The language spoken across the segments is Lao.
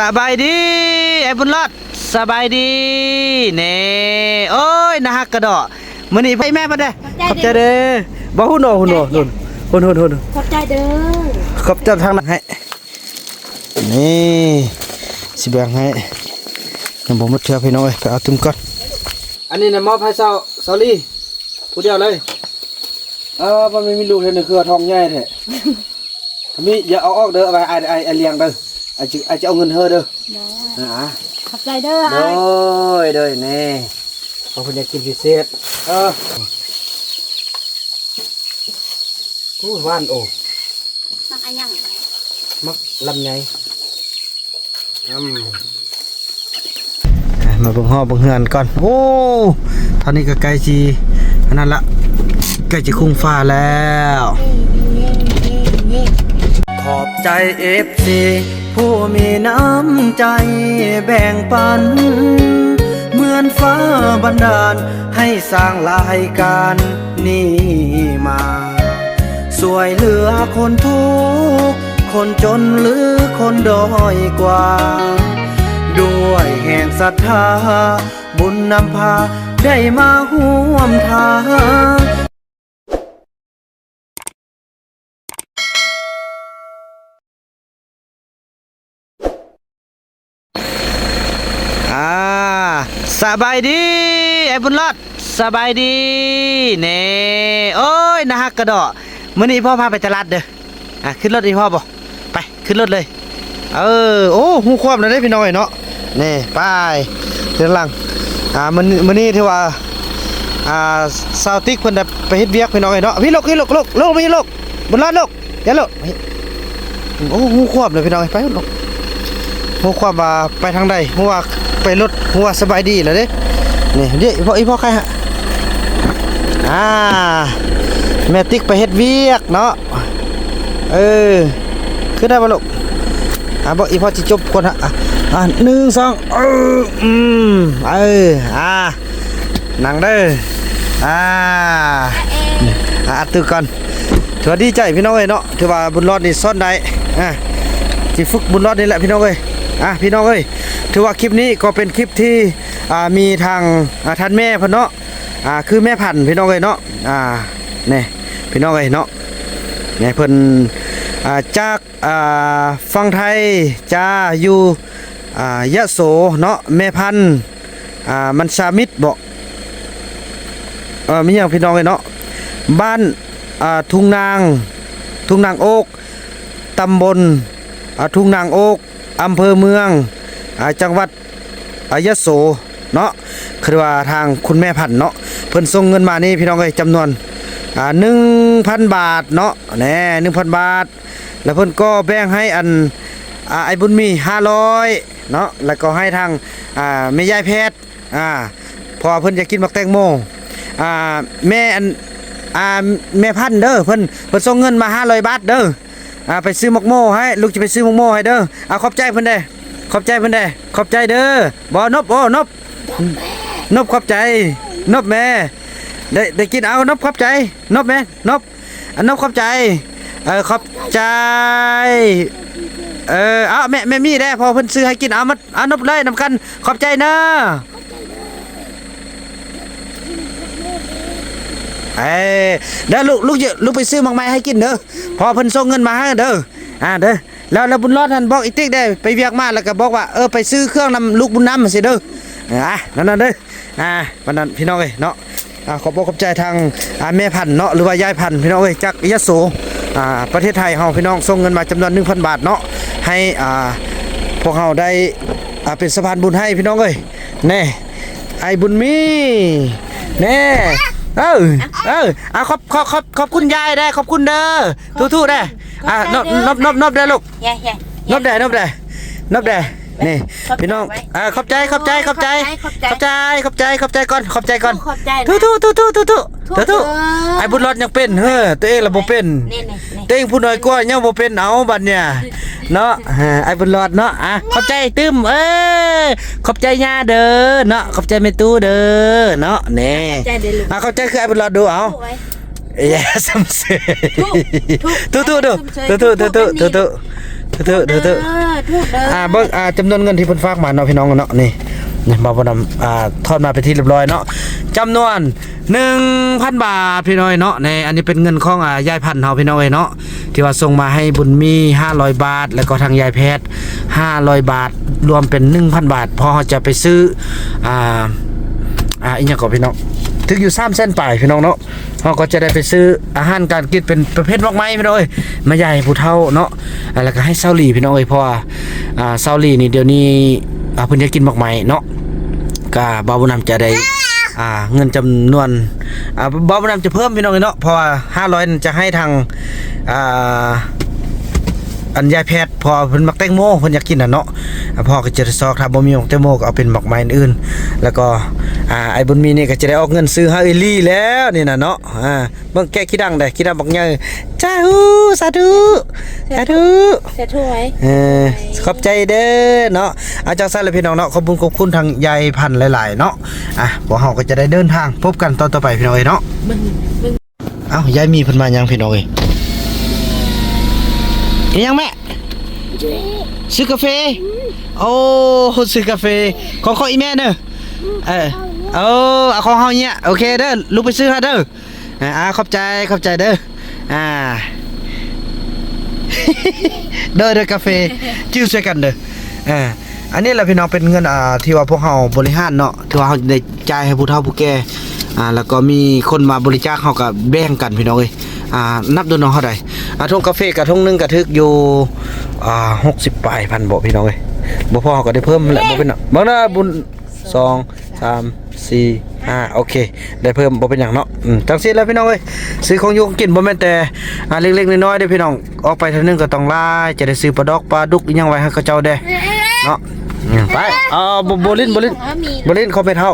ສະບາຍດີ ອ້າຍບຸນຫຼອດ ສະບາຍດີ ນີ້ ໂອ້ຍ ໜ້າຮັກກະເດາະ ມື້ນີ້ໄປແມ່ເພິ່ນເດ້ ຂອບໃຈເດີ ຂອບໃຈເດີ ບໍ່ ຫຸ້ນ ຫຸ້ນ ຫຸ້ນ ຫຸ້ນ ຫຸ້ນ ຫຸ້ນ ຂອບໃຈເດີ ຂອບໃຈທາງນັ້ນໃຫ້ ນີ້ ຊິແບ່ງໃຫ້ ຍັງບໍ່ໝົດເທື່ອພີ່ນ້ອງເອີຍ ໄປເອົາຕື່ມກ່ອນ ອັນນີ້ນະມອບໃຫ້ສາວ ສາວລີ ຜູ້ດຽວເລີຍ ເອີ ມັນມີລູກເທື່ອໜຶ່ງຄືວ່າທ້ອງໃຫຍ່ແທ້ ມີ ຢ່າເອົາອອກເດີ ເອົາໄວ້ອ້າຍ ອ້າຍ ອ້າຍລ້ຽງເດີ ອ້າຍຈະ ອ້າຍຈະເອົາເງິນໃຫ້ເດີ ໂດຍ ອ່າ ຂອບໃຈເດີ ໂດຍ ໂດຍ ນີ້ ເພາະເພິ່ນຢາກກິນພິເສດ ເອີ ໂອ້ ຫວານ ໂອ້ ໝາກອັນຫຍັງ ໝາກລຳໄຍ ອືມ ອ່ະ ມາເບິ່ງຮອບເບິ່ງເຮືອນກ່ອນ ໂອ້ ຕອນນີ້ກໍໃກ້ຊິ ອັນນັ້ນລະ ໃກ້ຊິຄຸງຟ້າແລ້ວ ຂອບໃຈເອັຟຊີຜູ້ມີນ້ຳໃຈແບ່ງປັນ ເໝືອນຟ້າບັນດານໃຫ້ສ້າງລາຍການນີ້ມາ ຊ່ວຍເຫຼືອຄົນທຸກ ຄົນຈົນ ຫຼື ຄົນດ້ອຍກວ່າ ດ້ວຍແຮງສັດທາ ບຸນນຳພາ ໄດ້ມາຮ່ວມທາງ ອ່າ ສະບາຍດີ ອ້າຍບຸນຫຼອດ ສະບາຍດີ ນີ້ ໂອ້ຍ ໜ້າຮັກກະເດາະ ມື້ນີ້ພໍ່ພາໄປຕະຫຼາດເດີ ອ່າ ຂຶ້ນລົດອີ່ພໍ່ບໍ່ ໄປ ຂຶ້ນລົດເລີຍ ເອີ ໂອ້ ຮູ້ຄວາມແລ້ວເດ້ພີ່ນ້ອງເອີຍເນາະ ນີ້ ໄປ ເດີນຫຼັງ ອ່າ ມື້ ມື້ນີ້ຖືວ່າ ອ່າ ສາວຕິກເພິ່ນໄດ້ໄປເຮັດວຽກພີ່ນ້ອງເອີຍເນາະ ພີ່ລູກ ພີ່ລູກ ລູກ ລູກ ພີ່ລູກ ບຸນຫຼອດລູກ ຢ່າລູກ ໂອ້ ຮູ້ຄວາມແລ້ວພີ່ນ້ອງເອີຍ ໄປລູກ ຮູ້ຄວາມວ່າໄປທາງໃດ ຮູ້ວ່າໄປລົດ ຮູ້ວ່າສະບາຍດີແລ້ວເດ້ ນີ້ ເດ ອີ່ພໍ່ ອີ່ພໍ່ໃຄຮະ ອ່າ ແມ່ຕິກໄປເຮັດວຽກເນາະ ເອີ ຂຶ້ນໄດ້ບໍ່ລູກ ອ່າ ບໍ່ ອີ່ພໍ່ຊິຈົບກ່ອນຮະ ອ່າ ອ່າ ໜຶ່ງ ສອງ ເອີ ອືມ ເອີ ອ່າ ນັ່ງເດີ ອ່າ ອ່າ ອັດຕູ້ກ່ອນ ຖືວ່າດີໃຈພີ່ນ້ອງເອີຍເນາະ ຖືວ່າບຸນຫຼອດນີ້ສອນໄດ້ ອ່າ ຊິຝຶກບຸນຫຼອດນີ້ແຫຼະພີ່ນ້ອງເອີຍ ອ່າ ພີ່ນ້ອງເອີຍ ຖືວ່າຄລິບນີ້ກໍເປັນຄລິບທີ່ ອ່າ ມີທາງ ອ່າ ທ່ານແມ່ເພິ່ນເນາະ ອ່າ ຄືແມ່ພັນພີ່ນ້ອງເອີຍເນາະ ອ່າ ນີ້ພີ່ນ້ອງເອີຍເນາະ ນີ້ເພິ່ນ ອ່າ ຈາກ ອ່າ ຝັ່ງໄທ ຈາ ຢູ່ ອ່າ ຍະໂສເນາະ ແມ່ພັນ ອ່າ ມັນຊາມິດບໍ ເອີ ມີຫຍັງພີ່ນ້ອງເອີຍເນາະ ບ້ານ ອ່າ ທຸງນາງ ທຸງນາງໂອກ ຕຳບົນ ອ່າ ທຸງນາງໂອກ ອຳເພີເມືອງ ອ່າ ຈັງຫວັດ ອ່າ ຍະໂສເນາະ ຄືວ່າທາງຄຸນແມ່ພັນເນາະ ເພິ່ນສົ່ງເງິນມານີ້ພີ່ນ້ອງເອີຍ ຈຳນວນ ອ່າ ໜຶ່ງພັນບາດເນາະ ແນ່ ໜຶ່ງພັນບາດ ແລ້ວເພິ່ນກໍແບ່ງໃຫ້ອັນ ອ່າ ອ້າຍບຸນມີຫ້າຮ້ອຍເນາະ ແລ້ວກໍໃຫ້ທາງ ອ່າ ແມ່ຍາຍແພດ ອ່າ ເພາະວ່າເພິ່ນຢາກກິນໝາກແຕງໂມ ອ່າ ແມ່ອັນ ອ່າ ແມ່ພັນເດີ ເພິ່ນ ເພິ່ນສົ່ງເງິນມາຫ້າຮ້ອຍບາດເດີ ອ່າ ໄປຊື້ໝາກໂມໃຫ້ ລູກຈະໄປຊື້ໝາກໂມໃຫ້ເດີ ອ່າ ຂອບໃຈເພິ່ນແດ່ ຂອບໃຈເພິ່ນແດ່ ຂອບໃຈເດີ ບໍ່ ນົບ ໂອ້ ນົບ ນົບ ຂອບໃຈ ນົບແມ່ ໄດ້ ໄດ້ກິນ ເອົາ ນົບ ຂອບໃຈ ນົບແມ່ ນົບ ອັນ ນົບ ຂອບໃຈ ເອີ ຂອບໃຈ ເອີ ເອົາ ແມ່ ແມ່ມີແດ່ ພໍ່ເພິ່ນຊື້ໃຫ້ກິນ ເອົາ ມາ ເອົາ ນົບເລີຍນຳກັນ ຂອບໃຈເນີ ເອີ ເດີລູກ ລູກ ລູກໄປຊື້ໝາກໄມ້ໃຫ້ກິນເດີ ພໍ່ເພິ່ນສົ່ງເງິນມາໃຫ້ເດີ ອ່າ ເດີ ແລ້ວ ແລ້ວບຸນຫຼອດຫັ້ນບອກອີຕິກແດ່ ໄປວຽກມາ ແລ້ວກໍບອກວ່າ ເອີ ໄປຊື້ເຄື່ອງນຳລູກບຸນນຳຊີ້ເດີ ອ່າ ນັ້ນໆເດີ ອ່າ ປານນັ້ນພີ່ນ້ອງເອີຍເນາະ ອ່າ ຂອບອົກຂອບໃຈທາງ ອ່າ ແມ່ພັນເນາະ ຫຼືວ່າຍາຍພັນ ພີ່ນ້ອງເອີຍ ຈາກຍະໂສ ອ່າ ປະເທດໄທເຮົາ ພີ່ນ້ອງ ສົ່ງເງິນມາຈຳນວນໜຶ່ງພັນບາດເນາະ ໃຫ້ ອ່າ ພວກເຮົາໄດ້ ອ່າ ເປັນສະພານບຸນໃຫ້ ພີ່ນ້ອງເອີຍ ແນ່ ອ້າຍບຸນມີ ແນ່ ເອີ ເອີ ອ່າ ຂອບ ຂອບ ຂອບ ຂອບຄຸນຍາຍແດ່ ຂອບຄຸນເດີ ທຸໆແດ່ ອ່າ ນົບ ນົບ ນົບ ນົບເດີລູກ ເຢ້ ເຢ້ ນົບແດ່ ນົບແດ່ ນົບແດ່ ນີ້ ຂອບໃຈ ພີ່ນ້ອງ ເອີ ຂອບໃຈ ຂອບໃຈ ຂອບໃຈ ຂອບໃຈ ຂອບໃຈ ຂອບໃຈ ຂອບໃຈກ່ອນ ຂອບໃຈກ່ອນ ຂອບໃຈນະ ທຸໆໆ ທຸໆ ທຸໆ ອ້າຍບຸນຫຼອດຍັງເປັນ ເຮີ ຕົວເອງລະບໍ່ເປັນ ນີ້ໆໆ ຕົວເອງຜູ້ນ້ອຍກວ່າຍັງບໍ່ເປັນ ເອົາບັດເນີ້ຍ ເນາະ ເອີ ອ້າຍບຸນຫຼອດເນາະ ອ່ະ ຂອບໃຈຕື່ມ ເອີ ຂອບໃຈຍ່າເດີ ເນາະ ຂອບໃຈແມ່ຕູ້ເດີ ເນາະ ແນ່ ຂອບໃຈເດີລູກ ອ່ະ ຂອບໃຈຄືອ້າຍບຸນຫຼອດດູ ເອົາ ເອີ ຊຳເຊີຍ ທຸໆດູ ທຸໆດູ ທຸໆ ທຸໆ ທຸ ເທີ ເທີ ເທີ ເອີ ຖືກເດີ ອ່າ ເບິ່ງ ອ່າ ຈຳນວນເງິນທີ່ເພິ່ນຝາກມາເນາະ ພີ່ນ້ອງເນາະ ນີ້ ນີ້ ບ່າວບຸນນຳ ອ່າ ທອນມາເປັນທີ່ຮຽບຮ້ອຍເນາະ ຈຳນວນໜຶ່ງພັນບາດ ພີ່ນ້ອງເນາະ ນີ້ ອັນນີ້ເປັນເງິນຂອງ ອ່າ ຍາຍພັນເຮົາ ພີ່ນ້ອງເອີຍເນາະ ທີ່ວ່າສົ່ງມາໃຫ້ບຸນມີຫ້າຮ້ອຍບາດ ແລ້ວກໍທາງຍາຍແພດຫ້າຮ້ອຍບາດ ລວມເປັນໜຶ່ງພັນບາດ ເພາະເຮົາຈະໄປຊື້ ອ່າ ອ່າ ອີ່ຫຍັງກໍ ພີ່ນ້ອງ ຖືກຢູ່ສາມແສນປາຍ ພີ່ນ້ອງເນາະ. ເຮົາກໍຈະໄດ້ໄປຊື້ອາຫານການກິນເປັນປະເພດໝາກໄມ້ ພີ່ນ້ອງເອີຍ ມາຢາຍໃຫ້ຜູ້ເຖົ້າເນາະ ອ່າ ແລ້ວກໍໃຫ້ຊາວຫຼີ ພີ່ນ້ອງເອີຍ ເພາະວ່າ ອ່າ ຊາວຫຼີນີ້ດຽວນີ້ ອ່າ ເພິ່ນຢາກກິນໝາກໄມ້ເນາະ ກະບ່າວບຸນນຳຈະໄດ້ ອ່າ ເງິນຈຳນວນ ອ່າ ບ່າວບຸນນຳຈະເພີ່ມ ພີ່ນ້ອງເອີຍເນາະ ເພາະວ່າຫ້າຮ້ອຍນັ້ນຈະໃຫ້ທາງ ອ່າ ອັນຍາຍແພດ ເພາະວ່າເພິ່ນມັກແຕງໂມ ເພິ່ນຢາກກິນນະເນາະ ພໍ່ກໍຈະໄດ້ຊອກ ຖ້າບໍ່ມີໝາກແຕງໂມກໍເອົາເປັນໝາກໄມ້ອື່ນໆ ແລ້ວກໍ ອ່າ ອ້າຍບຸນມີນີ້ກໍຈະໄດ້ອອກເງິນຊື້ໃຫ້ເອື້ອຍລີແລ້ວນີ້ນະເນາະ ອ່າ ເບິ່ງແກະຂີ້ດັງເດ້ ຂີ້ດັງບັກໃຫຍ່ ສາທຸ ສາທຸ ສາທຸ ສາທຸ ເອີ ຂອບໃຈເດີເນາະ ອາ ຈັ່ງຊັ້ນລະພີ່ນ້ອງເນາະ ຂອບບຸນຂອບຄຸນທາງຍາຍພັນຫຼາຍໆເນາະ ອ່າ ພວກເຮົາກໍຈະໄດ້ເດີນທາງ ພົບກັນຕອນຕໍ່ໄປ ພີ່ນ້ອງເອີຍເນາະ ເບິ່ງ ເອົ້າ ຍາຍມີເພິ່ນມາຫຍັງ ພີ່ນ້ອງເອີຍ ອີຫຍັງແມ່? ຊື້ກາເຟ ໂອ້ ຊື້ກາເຟ ຂໍ ຂໍອີແມ່ເດີ ເອີ ເອົາ ເອົາຂອງເຮົາເນຍ ໂອເຄເດີ ລູກໄປຊື້ໃຫ້ເດີ ອ່າ ຂອບໃຈ ຂອບໃຈເດີ ອ່າ ໂດຍ ໂດຍ ກາເຟ ຈື່ຊ່ວຍກັນເດີ ອ່າ ອັນນີ້ລະພີ່ນ້ອງ ເປັນເງິນ ອ່າ ທີ່ວ່າພວກເຮົາບໍລິຫານເນາະ ຖືວ່າເຮົາໄດ້ຈ່າຍໃຫ້ຜູ້ເຖົ້າຜູ້ແກ່ ອ່າ ແລ້ວກໍມີຄົນມາບໍລິຈາກ ເຮົາກໍແບ່ງກັນພີ່ນ້ອງເອີຍ ອ່າ ນັບດູເນາະ ເທົ່າໃດ ອ່າ ຖົງກາເຟກະຖົງໜຶ່ງກະຖືກຢູ່ ອ່າ ຫົກສິບປາຍພັນບໍພີ່ນ້ອງເອີຍ ບໍ່ພໍເຮົາກໍໄດ້ເພີ່ມແຫຼະ ບໍ່ເປັນຫຍັງ ເບິ່ງເດີ ບຸນ ສອງ ສາມ ສີ່ ຫ້າ ໂອເຄ ໄດ້ເພີ່ມ ບໍ່ເປັນຫຍັງເນາະ ອືມ ຈັ່ງຊີ້ແຫຼະພີ່ນ້ອງເອີຍ ຊື້ຂອງຢູ່ຂອງກິນບໍ່ແມ່ນແຕ່ ອ່າ ເລັກໆນ້ອຍໆເດ້ພີ່ນ້ອງ ອອກໄປເທື່ອໜຶ່ງກໍຕ້ອງຫຼາຍ ຈະໄດ້ຊື້ປາດອກປາດຸກອີ່ຫຍັງໄວ້ໃຫ້ເຂົາເຈົ້າແດ່ເນາະ ອືມ ໄປ ເອົາ ບໍ່ ບໍ່ຫຼິ້ນ ບໍ່ຫຼິ້ນ ບໍ່ຫຼິ້ນ ຄອມເມັນເຮົາ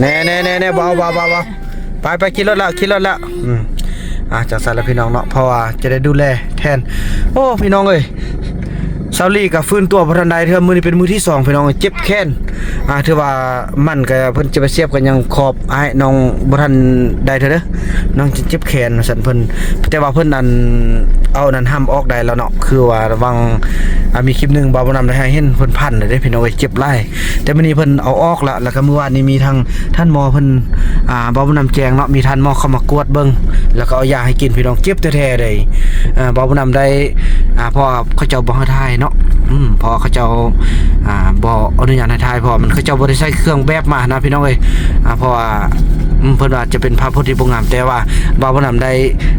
ແນ່ໆໆໆ ບໍ່ເອົາ ບໍ່ເອົາ ບໍ່ເອົາ ໄປ ໄປ ຂີ່ລົດແລ້ວ ຂີ່ລົດແລ້ວ ອືມ ອ່າ ຈັ່ງຊັ້ນລະພີ່ນ້ອງເນາະ ເພາະວ່າຈະໄດ້ດູແລແທນ ໂອ້ ພີ່ນ້ອງເອີຍ ຊາວລີກໍຟື້ນຕົວບໍ່ທັນໄດ້ເທື່ອ ມື້ນີ້ເປັນມື້ທີສອງ ພີ່ນ້ອງເອີຍ ເຈັບແຂນ ອ່າ ຖືວ່າມັນກໍ ເພິ່ນຈະໄປສຽບກໍຍັງຂອບອ້າຍນ້ອງບໍ່ທັນໄດ້ເທື່ອເດີ ນ້ອງຈະເຈັບແຂນວ່າຊັ້ນ ເພິ່ນ ແຕ່ວ່າເພິ່ນ ອັນ ເອົານັ້ນຫ້ຳອອກໄດ້ແລ້ວເນາະ ຄືວ່າລະຫວ່າງ ອ່າ ມີຄລິບໜຶ່ງ ບ່າວບຸນນຳໄດ້ໃຫ້ເຫັນເພິ່ນພັນແລ້ວເດ້ ພີ່ນ້ອງເອີຍ ເຈັບຫຼາຍ ແຕ່ມື້ນີ້ເພິ່ນເອົາອອກລະ ແລ້ວກໍມື້ວານນີ້ມີທາງທ່ານໝໍເພິ່ນ ອ່າ ບ່າວບຸນນຳແຈ້ງເນາະ ມີທ່ານໝໍເຂົ້າມາກວດເບິ່ງ ແລ້ວກໍເອົາຢາໃຫ້ກິນ ພີ່ນ້ອງ ເຈັບແທ້ໆເດ້ ອ່າ ບ່າວບຸນນຳໄດ້ ອ່າ ເພາະວ່າເຂົາເຈົ້າບໍ່ໃຫ້ຖ່າຍເນາະ ອືມ ເພາະວ່າເຂົາເຈົ້າ ອ່າ ບໍ່ອະນຸຍາດໃຫ້ຖ່າຍ ເພາະວ່າມັນ ເຂົາເຈົ້າບໍ່ໄດ້ໃສ່ເຄື່ອງແບບມານະ ພີ່ນ້ອງເອີຍ ອ່າ ເພາະວ່າ ອືມ ເພິ່ນວ່າຈະເປັນພາບພົດທີ່ບໍ່ງາມ ແຕ່ວ່າບ່າວບຸນນຳໄດ້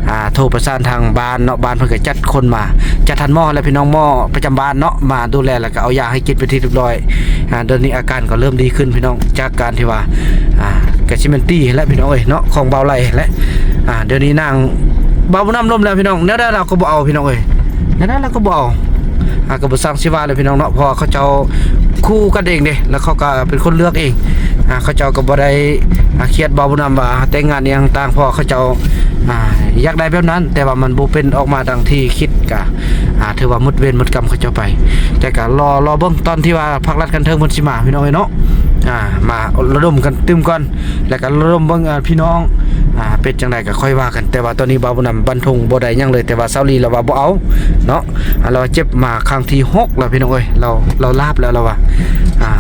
ອ່າ ໂທປະສານທາງບ້ານເນາະ ບ້ານເພິ່ນກໍຈັດຄົນມາ ຈັດທ່ານໝໍແລະ ພີ່ນ້ອງ ໝໍປະຈຳບ້ານເນາະ ມາດູແລ ແລ້ວກໍເອົາຢາໃຫ້ກິນເປັນທີ່ຮຽບຮ້ອຍ ອ່າ ດຽວນີ້ອາການກໍເລີ່ມດີຂຶ້ນ ພີ່ນ້ອງ ຈາກການທີ່ວ່າ ອ່າ ກະຊິແມ່ນຕີຫັ້ນແຫຼະ ພີ່ນ້ອງເອີຍເນາະ ຂອງບ່າວໄຫຼຫັ້ນແຫຼະ ອ່າ ດຽວນີ້ນາງ ບ່າວບຸນນຳລົ້ມແລ້ວ ພີ່ນ້ອງ ແນວໃດລາວກໍບໍ່ເອົາ ພີ່ນ້ອງເອີຍ ແນວໃດລາວກໍບໍ່ເອົາ ອ່າ ກໍບໍ່ຊ່າງຊິວ່າແຫຼະ ພີ່ນ້ອງເນາະ ເພາະວ່າເຂົາເຈົ້າຄູ່ກັນເອງເດ້ ແລ້ວເຂົາກໍເປັນຄົນເລືອກເອງ ອ່າ ເຂົາເຈົ້າກໍບໍ່ໄດ້ ອ່າ ຄຽດບ່າວບຸນນຳວ່າແຕ່ງງານອີ່ຫຍັງຕ່າງ ເພາະວ່າເຂົາເຈົ້າ ອ່າ ຢາກໄດ້ແບບນັ້ນ ແຕ່ວ່າມັນບໍ່ເປັນອອກມາດັ່ງທີ່ຄິດ ກະ ອ່າ ຖືວ່າໝົດເວນໝົດກຳເຂົາເຈົ້າໄປ ແຕ່ກະລໍ ລໍເບິ່ງຕອນທີ່ວ່າພາກລັດຂັ້ນເທິງເພິ່ນຊິມາ ພີ່ນ້ອງເອີຍເນາະ ອ່າ ມາລະດົມກັນຕື່ມກ່ອນ ແລ້ວກະລະດົມເບິ່ງ ອ່າ ພີ່ນ້ອງ ອ່າ ເປັນຈັ່ງໃດກໍຄ່ອຍວ່າກັນ ແຕ່ວ່າຕອນນີ້ບ່າວບຸນນຳບັນທົງບໍ່ໄດ້ຫຍັງເລີຍ ແຕ່ວ່າຊາວລີລາວວ່າບໍ່ເອົາເນາະ ອ່າ ລາວວ່າເຈັບມາຄັ້ງທີຫົກແລ້ວ ພີ່ນ້ອງເອີຍ ລາວ ລາວລາບແລ້ວ ລາວວ່າ ອ່າ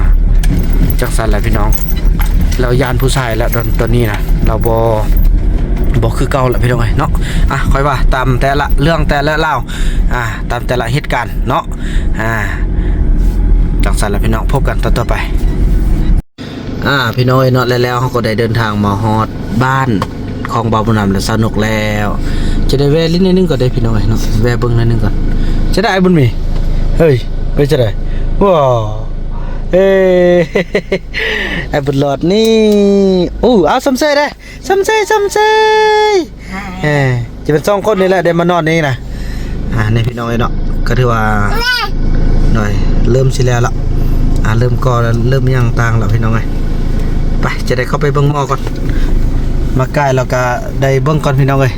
ຈັ່ງຊັ້ນແຫຼະ ພີ່ນ້ອງ ລາວຢ້ານຜູ້ຊາຍແລ້ວ ຕອນ ຕອນນີ້ນະ ລາວບໍ່ ບໍ່ຄືເກົ່າແລ້ວ ພີ່ນ້ອງເອີຍເນາະ ອ່າ ຄ່ອຍວ່າຕາມແຕ່ລະເລື່ອງແຕ່ລະລາວ ອ່າ ຕາມແຕ່ລະເຫດການເນາະ ອ່າ ຈັ່ງຊັ້ນລະພີ່ນ້ອງ ພົບກັນຕອນຕໍ່ໄປ ອ່າ ພີ່ນ້ອງເອີຍເນາະ ແລ້ວເຮົາກໍໄດ້ເດີນທາງມາຮອດບ້ານຂອງບ່າວບຸນນຳ ແລະ ສາວນົກແລ້ວ ຈະໄດ້ແວ່ຫຼິ້ນໜ້ອຍໜຶ່ງກ່ອນເດ້ ພີ່ນ້ອງເອີຍເນາະ ແວ່ເບິ່ງໜ້ອຍໜຶ່ງກ່ອນ ຈະໄດ້ອ້າຍບຸນມີ ເຮີ້ຍ ເປັນຈັ່ງໃດ ວ້າວ ເອີ ອ້າຍບຸນຫຼອດນີ້ ໂອ້ ເອົາ ຊົມເຊີຍເດ້ ຊົມເຊີຍ ຊົມເຊີຍ ເອີ ຈະເປັນສອງຄົນນີ້ແຫຼະ ໄດ້ມານອນນີ້ນະ ອ່າ ນີ້ພີ່ນ້ອງເອີຍເນາະ ກໍຖືວ່າ ໂດຍ ເລີ່ມຊິແລ້ວລະ ອ່າ ເລີ່ມກໍ່ ເລີ່ມຫຍັງຕ່າງລະ ພີ່ນ້ອງເອີຍ ໄປ ຈະໄດ້ເຂົ້າໄປເບິ່ງໝໍກ່ອນ ມາກາຍແລ້ວກະໄດ້ເບິ່ງກ່ອນ ພີ່ນ້ອງເອີຍ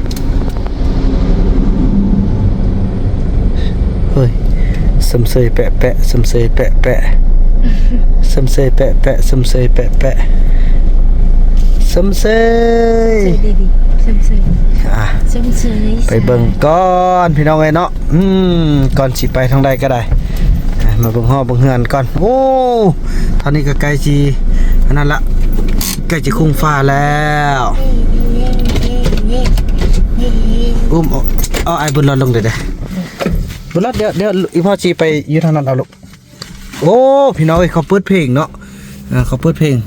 ເຮີ້ຍ ຊົມເຊີຍແປະໆ ຊົມເຊີຍແປະໆ ຊົມເຊີຍແປະໆ ຊົມເຊີຍແປະໆ ຊົມເຊີຍ ຊົມເຊີຍດີໆ ຊົມເຊີຍ ອ່າ ຊົມເຊີຍ ໄປເບິ່ງກ່ອນພີ່ນ້ອງເອີຍເນາະ. ອືມ ກ່ອນຊິໄປທາງໃດກໍໄດ້ ອ່າ ມາເບິ່ງຮອບເບິ່ງເຮືອນກ່ອນ. ໂອ້ ຕອນນີ້ກໍໃກ້ຊິ ອັນນັ້ນລະ ໃກ້ຊິຄຸງຟ້າແລ້ວ. ອຸ້ມ ເອົາ ເອົາອ້າຍບຸນລອດລົງເດີ້ ບຸນລອດ. ດຽວ ດຽວ ອີ່ພໍ່ຊິໄປຢູ່ທາງນັ້ນເອົາລູກ. ໂອ້ ພີ່ນ້ອງເອີຍ ເຂົາເປີດເພງເນາະ ເອີ ເຂົາເປີດເພງ.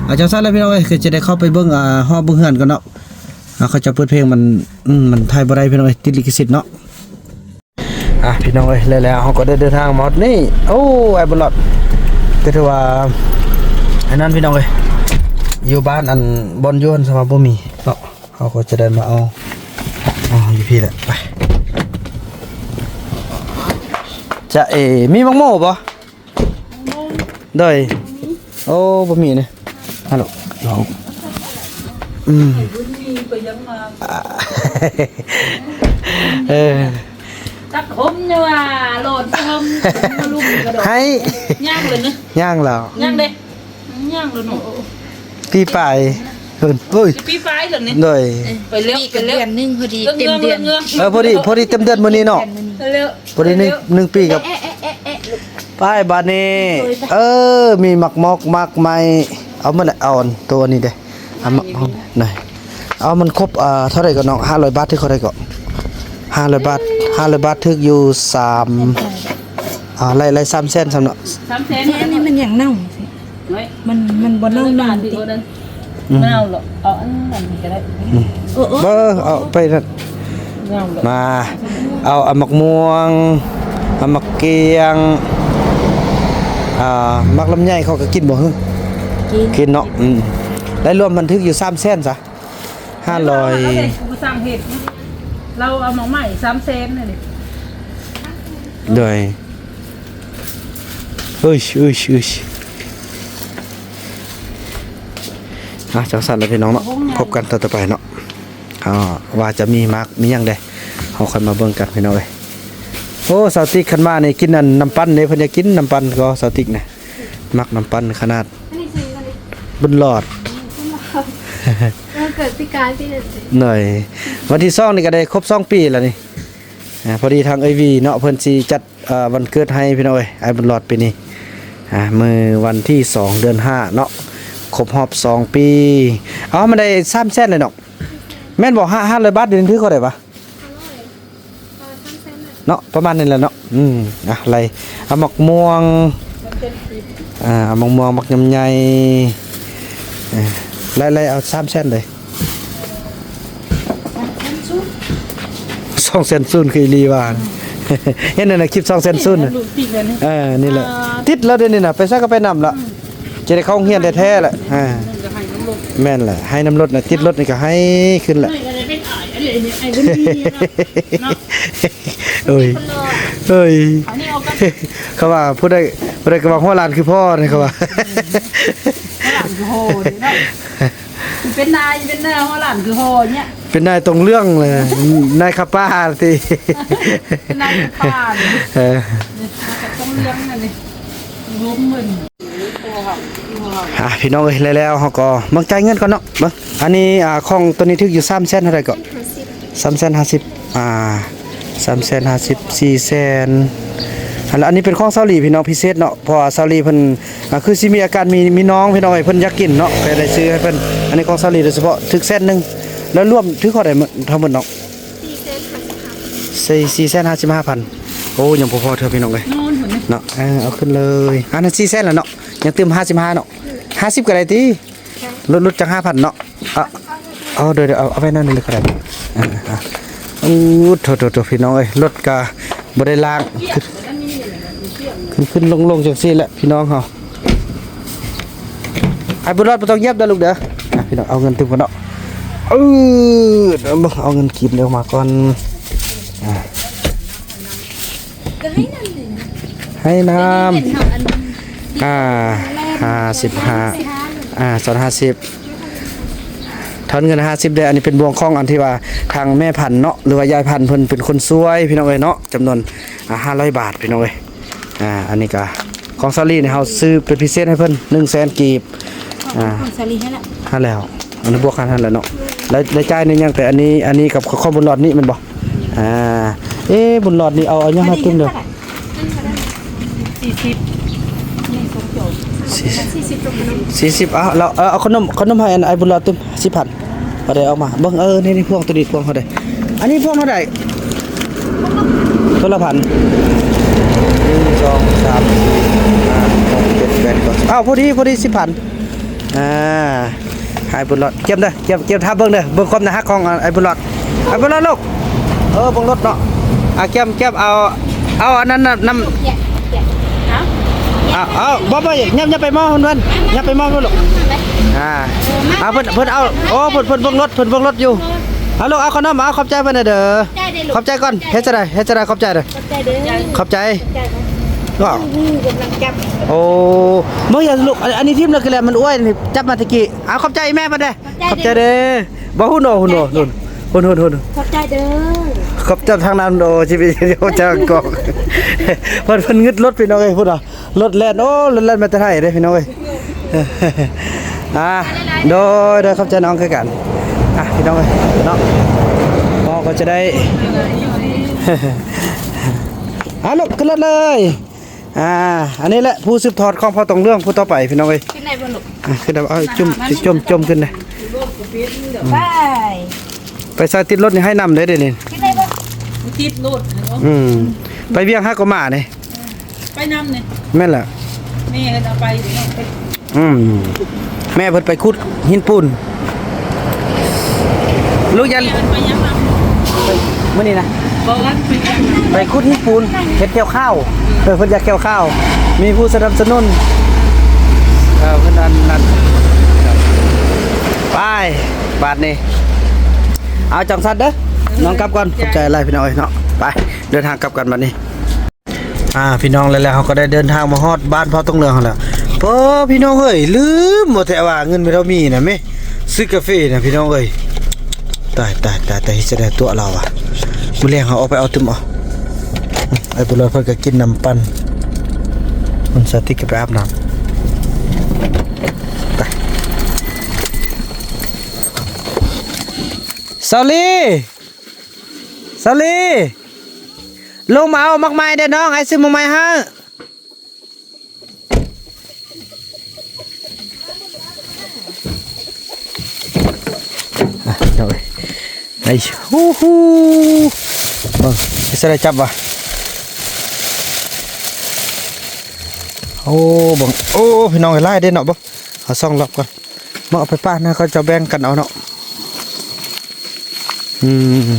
ອາ ຈັ່ງຊັ້ນແຫຼະພີ່ນ້ອງເອີຍ ກໍຈະໄດ້ເຂົ້າໄປເບິ່ງ ອ່າ ຮອບເບິ່ງເຮືອນກ່ອນເນາະ. ອ່າ ເຂົາເຈົ້າເປີດເພງ ມັນ ອືມ ມັນຖ່າຍບໍ່ໄດ້ພີ່ນ້ອງເອີຍ ຕິດລິຂະສິດເນາະ. ອ່າ ພີ່ນ້ອງເອີຍ ແລ້ວເຮົາກໍໄດ້ເດີນທາງມາຮອດນີ້. ໂອ້ ອ້າຍບຸນລອດ ກໍຖືວ່າ ອັນນັ້ນພີ່ນ້ອງເອີຍ ຢູ່ບ້ານ ອັນ ບ່ອນຢູ່ຫັ້ນ ສຳລັບບໍ່ມີເນາະ. ເຮົາກໍຈະໄດ້ມາເອົາ ເອົາຢູ່ພີ້ແຫຼະ. ໄປ ຈະເອ ມີໝາກໂມບໍ່? ໂດຍ ໂອ້ ບໍ່ມີເນາະ. ຮັລໂຫຼ ອືມ ອ່າ ເອີ ຕັກຫົມເນາະວ່າ ໂຫຼດຫົມ ມາລຸມກະໂດດ ໃຫ້ ຍ່າງເລີຍນະ ຍ່າງແລ້ວ ຍ່າງເດ້. ຍັງແລ້ວເນາະ ປີປາຍເພິ່ນ ໂອ້ຍ ປີປາຍແລ້ວນີ້ ໂດຍ ເອີ ໄປແລ້ວ ປີກັບເດືອນໜຶ່ງ ພໍດີເຕັມເດືອນ ເອີ ພໍດີ ພໍດີເຕັມເດືອນມື້ນີ້ເນາະ ໄປແລ້ວ ພໍດີໜຶ່ງ ເອີ ໜຶ່ງປີກັບ ເອີ ເອີ ໄປບາດນີ້ ໂດຍ ເອີ ມີໝາກມອກໝາກໄມ້ ເອົາໝົດແຫຼະ ເອົາອັນໂຕນີ້ເດ້ ເອົາມາ ໄດ້ ເອົາມັນຄົບ ອ່າ ເທົ່າໃດກໍນ້ອງ ຫ້າຮ້ອຍບາດ ຖືກເທົ່າໃດກໍ ຫ້າຮ້ອຍບາດ ຫ້າຮ້ອຍບາດ ຖືກຢູ່ສາມ ອ່າ ໄລ່ ໄລ່ສາມແສນຊ້ຳເນາະ ສາມແສນ ນີ້ ອັນນີ້ມັນຫຍັງເນົ່າ ມັນ ມັນບໍ່ເນົ່າ ເນົ່າຕິ ອືມ ມັນເອົາເນາະ ເອົາອັນນັ້ນກໍໄດ້ ອືມ ໂອ້ ໂອ້ ເອີ ເອົາໄປນັ້ນ ມາ ເອົາ ເອົາໝາກມ່ວງ ເອົາໝາກກ້ຽງ ອ່າ ໝາກລຳໄຍ ເຂົາກໍກິນບໍ່ຫື? ກິນ ກິນເນາະ ອືມ ໄດ້ລວມບັນທຶກຢູ່ສາມແສນຊະ ຫ້າຮ້ອຍ ເຮົາໄດ້ຜູ້ສັ່ງເຮັດ ລາວເອົາໝາກໄມ້ສາມແສນນັ້ນເດ້ ໂດຍ ເອີຍ ເອີຍ ເອີຍ ອ່າ ຈັ່ງຊັ້ນລະພີ່ນ້ອງເນາະ ພົບກັນຕອນຕໍ່ໄປເນາະ ອ່າ ວ່າຈະມີໝາກມີຫຍັງແດ່ ເຮົາຄ່ອຍມາເບິ່ງກັນພີ່ນ້ອງເອີຍ. ໂອ້ ສາວຕິກຄັນມານີ້ກິນອັນນ້ຳປັ່ນເດ້ ເພິ່ນຢາກກິນນ້ຳປັ່ນກໍສາວຕິກນະ ມັກນ້ຳປັ່ນຂະໜາດ ບຸນຫຼອດ ວັນເກີດປີກາຍປີນັ້ນ ໂດຍ ວັນທີສອງນີ້ກໍໄດ້ຄົບສອງປີແລ້ວນີ້ ອ່າ ພໍດີທາງເອື້ອຍວີເນາະ ເພິ່ນຊິຈັດ ອ່າ ວັນເກີດໃຫ້ພີ່ນ້ອງເອີຍ ອ້າຍບຸນຫຼອດປີນີ້ ອ່າ ມື້ວັນທີສອງເດືອນຫ້າເນາະ ຄົບຮອບສອງປີ ເອົາ ມັນໄດ້ສາມແສນເລີຍເນາະ ແມ່ນບໍ່? ຫ້າ ຫ້າຮ້ອຍບາດ ດຽວນີ້ຖືກເທົ່າໃດວະ? ເນາະ ປະມານນີ້ແຫຼະເນາະ ອືມ ອ່ະ ໄລ່ ເອົາໝາກມ່ວງ ອ່າ ເອົາໝາກມ່ວງ ໝາກລຳໄຍ ເອີ ໄລ່ ໄລ່ເອົາສາມແສນເລີຍ ສອງແສນສູນ ຄືອີ່ຫຼີວ່າ ເຫັນນັ້ນນະ ຄລິບສອງແສນສູນ ເອີ ນີ້ແຫຼະ ຕິດແລ້ວດຽວນີ້ນະ ໄປໃສກໍໄປນຳລະ ອືມ ຈະໄດ້ເຂົ້າໂຮງຮຽນແທ້ໆແຫຼະ ອ່າ ແມ່ນແຫຼະ ໄຫ້ນຳລົດນະ ຕິດລົດນີ້ກໍໄຫ້ຂຶ້ນແຫຼະ ໂອ້ຍ ເອີຍ ເຂົາວ່າຜູ້ໃດ ຜູ້ໃດກໍວ່າຫົວຫຼານຄືພໍ່ນີ້ ເຂົາວ່າ ອືມ ຫົວຫຼານຄືພໍ່ນີ້ເນາະ ເປັນນາຍ ເປັນນາຍ ຫົວຫຼານຄືພໍ່ເນຍ ເປັນນາຍຕົງເລື່ອງເລີຍ ນາຍຄາປາຕິ ເປັນນາຍຄາປາ ເອີ ຕົງເລື່ອງອັນນີ້ ລົມເພິ່ນ ອ່າ ພີ່ນ້ອງເອີຍ ແລ້ວໆ ເຮົາກໍມາຈ່າຍເງິນກ່ອນເນາະ ເບິ່ງ ອັນນີ້ ອ່າ ຂອງໂຕນີ້ຖືກຢູ່ສາມແສນເທົ່າໃດເກາະ? ສາມແສນຫ້າສິບ ອ່າ ສາມແສນຫ້າສິບ ສີ່ແສນ ອັນ ອັນນີ້ເປັນຂອງສາວຫຼີພີ່ນ້ອງ ພິເສດເນາະ ເພາະວ່າສາວຫຼີເພິ່ນ ອ່າ ຄືຊິມີອາການ ມີ ມີນ້ອງພີ່ນ້ອງເອີຍ ເພິ່ນຢາກກິນເນາະ ກໍໄດ້ຊື້ໃຫ້ເພິ່ນ ອັນນີ້ຂອງສາວຫຼີໂດຍສະເພາະ ຖືກແສນໜຶ່ງ ແລ້ວລວມຖືກເທົ່າໃດທັງໝົດເນາະ? ສີ່ແສນຫ້າສິບຫ້າພັນ ໂອ້ ຍັງບໍ່ພໍເທື່ອພີ່ນ້ອງເອີຍ ເນາະ ເອີ ເອົາຂຶ້ນເລີຍ ອັນນັ້ນສີ່ແສນແລ້ວເນາະ ຍັງຕື່ມຫ້າສິບຫ້າເນາະ ຫ້າສິບກໍໄດ້ຕິ ຫຼຸດ ຫຼຸດຈັກຫ້າພັນເນາະ ເອົາ ເອົາ ເດີ ເດີ ເອົາ ເອົາໄວ້ນັ້ນເລີຍກໍໄດ້ ເອີ ເອົາ ໂອ້ ໂທ້ໆໆ ພີ່ນ້ອງເອີຍ ລົດກະບໍ່ໄດ້ລ້າງ ຂຶ້ນໆລົງໆ ຈັ່ງຊີ້ແຫຼະ ພີ່ນ້ອງເຮົາ ອ້າຍບຸນລອດ ບໍ່ຕ້ອງຢຽບເດີລູກເດີ ອ່ະ ພີ່ນ້ອງ ເອົາເງິນຕື່ມກ່ອນເນາະ ເອີ ເອົາເງິນກີບເດີມາກ່ອນ ອ່າ ໃຫ້ນຳ ອ່າ ຫ້າສິບຫ້າ ອ່າ ສອງຮ້ອຍຫ້າສິບ ທອນເງິນຫ້າສິບເດີ້ ອັນນີ້ເປັນບ່ວງຂອງອັນທີ່ວ່າທາງແມ່ພັນເນາະ ຫຼືວ່າຍາຍພັນເພິ່ນເປັນຄົນຊ່ວຍພີ່ນ້ອງເອີຍເນາະ ຈຳນວນ ອ່າ ຫ້າຮ້ອຍບາດພີ່ນ້ອງເອີຍ ອ່າ ອັນນີ້ກະຂອງສາວລີນີ້ເຮົາຊື້ເປັນພິເສດໃຫ້ເພິ່ນ ໜຶ່ງແສນກີບ ອ່າ ຂອງສາວລີໃຫ້ແລ້ວ ໃຫ້ແລ້ວ ອັນນີ້ບວກຫັ້ນຫັ້ນແຫຼະເນາະ ລາຍ ລາຍຈ່າຍນີ້ຍັງແຕ່ອັນນີ້ ອັນນີ້ກັບຂອງບຸນຫຼອດນີ້ແມ່ນບໍ່? ອ່າ ເອະ ບຸນຫຼອດນີ້ເອົາ ເອົາຫຍັງໃຫ້ຕື່ມເດີ້? ສີ່ສິບ ນີ້ ສີ່ສິບ ເອົາ ແລ້ວເອົາ ເອົາຂະໜົມ ຂະໜົມໃຫ້ອັນອ້າຍບຸນຫຼອດຕື່ມ ສິບພັນ ພໍໄດ້ອອກມາເບິ່ງ ເອີ ນີ້ ນີ້ພວງ ໂຕນີ້ພວງເທົ່າໃດ? ອັນນີ້ພວງເທົ່າໃດ? ຄົນລະພັນ ໜຶ່ງ ສອງ ສາມ ສີ່ ຫ້າ ຫົກ ເຈັດ ແປດ ເກົ້າ ສິບ ອ້າວ ພໍດີ ພໍດີ ສິບພັນ ອ່າ ອ້າຍບຸນຫຼອດ ກຽມເດີ້ ກຽມ ກຽມຖ້າເບິ່ງເດີ້ ເບິ່ງຄວາມໜ້າຮັກຂອງອ້າຍບຸນຫຼອດ ອ້າຍບຸນຫຼອດລູກ ເອີ ເບິ່ງລົດເນາະ ອ່າ ກຽມ ກຽມເອົາ ເອົາອັນນັ້ນນຳ ເອົາ ເອົາ ບໍ່ ບໍ່ ຫຍັບ ຫຍັບໄປໝໍ່ເພິ່ນ ຫຍັບໄປໝໍ່ເພິ່ນລູກ ອ່າ ອ່າ ເພິ່ນ ເພິ່ນເອົາ ໂອ້ ເພິ່ນ ເພິ່ນເບິ່ງລົດ ເພິ່ນເບິ່ງລົດຢູ່ ເອົາລູກ ເອົາຂະໜົມ ເອົາ ຂອບໃຈເພິ່ນແດ່ເດີ້ ຂອບໃຈກ່ອນ ເຮັດຈັ່ງໃດ ເຮັດຈັ່ງໃດ ຂອບໃຈເດີ້ ຂອບໃຈ ຂອບໃຈ ກຳລັງຈັບ ໂອ້ ບໍ່ຢ່າລູກ ອັນ ອັນນີ້ຖິ້ມແລ້ວຄືແຫຼະ ມັນອວຍ ນີ້ຈັບມາແຕ່ກີ້ ເອົາ ຂອບໃຈແມ່ເພິ່ນແດ່ ຂອບໃຈເດີ້ ບໍ່ ຫຸ້ນ ຫຸ້ນ ຫຸ້ນ ຫຸ້ນ ຫຸ້ນ ຫຸ້ນ ຂອບໃຈເດີ້ ຂອບໃຈທາງນັ້ນ ໂອ້ ຊີວິດ ເຈົ້າກອກ ເພິ່ນ ເພິ່ນງຶດລົດ ພີ່ນ້ອງເອີຍ ພຸ້ນນະ ລົດແລ່ນ ໂອ້ ລົດແລ່ນມາແຕ່ໄທເດ້ ພີ່ນ້ອງເອີຍ ອ່າ ໂດຍ ໂດຍ ຂອບໃຈນ້ອງຄືກັນ ອ່ະ ພີ່ນ້ອງເອີຍເນາະ ເຮົາກໍຈະໄດ້ ອ່າ ລົງຂຶ້ນລົດເລີຍ ອ່າ ອັນນີ້ແຫຼະຜູ້ສືບທອດຂອງເຜົ່າຕົງເຫຼືອງຜູ້ຕໍ່ໄປ ພີ່ນ້ອງເອີຍ ຂຶ້ນໄດ້ບໍ່ລູກ? ອ່າ ຂຶ້ນໄດ້ ເອົາ ຈຸ່ມ ຈຸ່ມ ຈຸ່ມຂຶ້ນເດ້ ໄປ ໄປໃສ່ຕິດລົດນີ້ໃຫ້ນຳເດ້ ດຽວນີ້ ຂຶ້ນໄດ້ບໍ່? ຕິດລົດ ອືມ ໄປວຽງຫາກໍມານີ້ ໄປນຳນີ້ ແມ່ນແຫຼະ ແມ່ເພິ່ນເອົາໄປຢູ່ເນາະ ອືມ ແມ່ເພິ່ນໄປຂຸດຫີນປູນ ລູກຢ່າ ແມ່ເພິ່ນໄປຫຍັງນຳ ມື້ນີ້ນະ ບໍ່ວ່າໄປຫຍັງນຳ ໄປຂຸດຫີນປູນ ເຮັດແກ້ວຄາວ ເອີ ເພິ່ນຢາກແກ້ວຄາວ ມີຜູ້ສະໜັບສະໜູນ ເອີ ເພິ່ນອັນນັ້ນ ໄປ ບາດນີ້ ເອົາຈັ່ງຊັ້ນເດີ້ ນ້ອງກັບກ່ອນ ຂອບໃຈຫຼາຍ ພີ່ນ້ອງເອີຍເນາະ ໄປ ເດີນທາງກັບກັນບາດນີ້. ອ່າ ພີ່ນ້ອງ ແລ້ວເຮົາກໍໄດ້ເດີນທາງມາຮອດບ້ານເຜົ່າຕົງເຫຼືອງຫັ້ນແລ້ວ ເອີ ພີ່ນ້ອງເອີຍ ລືມວ່າແທ້ວ່າເງິນແມ່ເຖົ້າມີນະແມ່ ຊື້ກາເຟນະ ພີ່ນ້ອງເອີຍ ຕາຍ ຕາຍ ຕາຍ ຕາຍ ເຮັດຈັ່ງໃດຕົວະລາວວະ ມື້ແລງເຮົາອອກໄປເອົາຕື່ມເອົາ ອືມ ໄອ້ບຸນຫຼອດເພິ່ນກໍກິນນ້ຳປັ່ນ ມັນສາຕິກກໍໄປອາບນ້ຳ ໄປ ສາວລີ ສາວລີ ລົງມາເອົາໝາກໄມ້ເດີ້ນ້ອງ ອ້າຍຊື້ໝາກໄມ້ໃຫ້ ອ່ະ ເອົາໄປ ໄອ້ ຫູ ຫູ ເບິ່ງ ຊິໄດ້ຈັບວະ ໂອ້ ເບິ່ງ ໂອ້ ພີ່ນ້ອງເອີຍ ຫຼາຍເດ້ເນາະ ເບິ່ງ ເອົາສອງລອບກ່ອນ ມາເອົາໄປປະນະ ເຂົາເຈົ້າແບ່ງກັນເອົາເນາະ ອືມ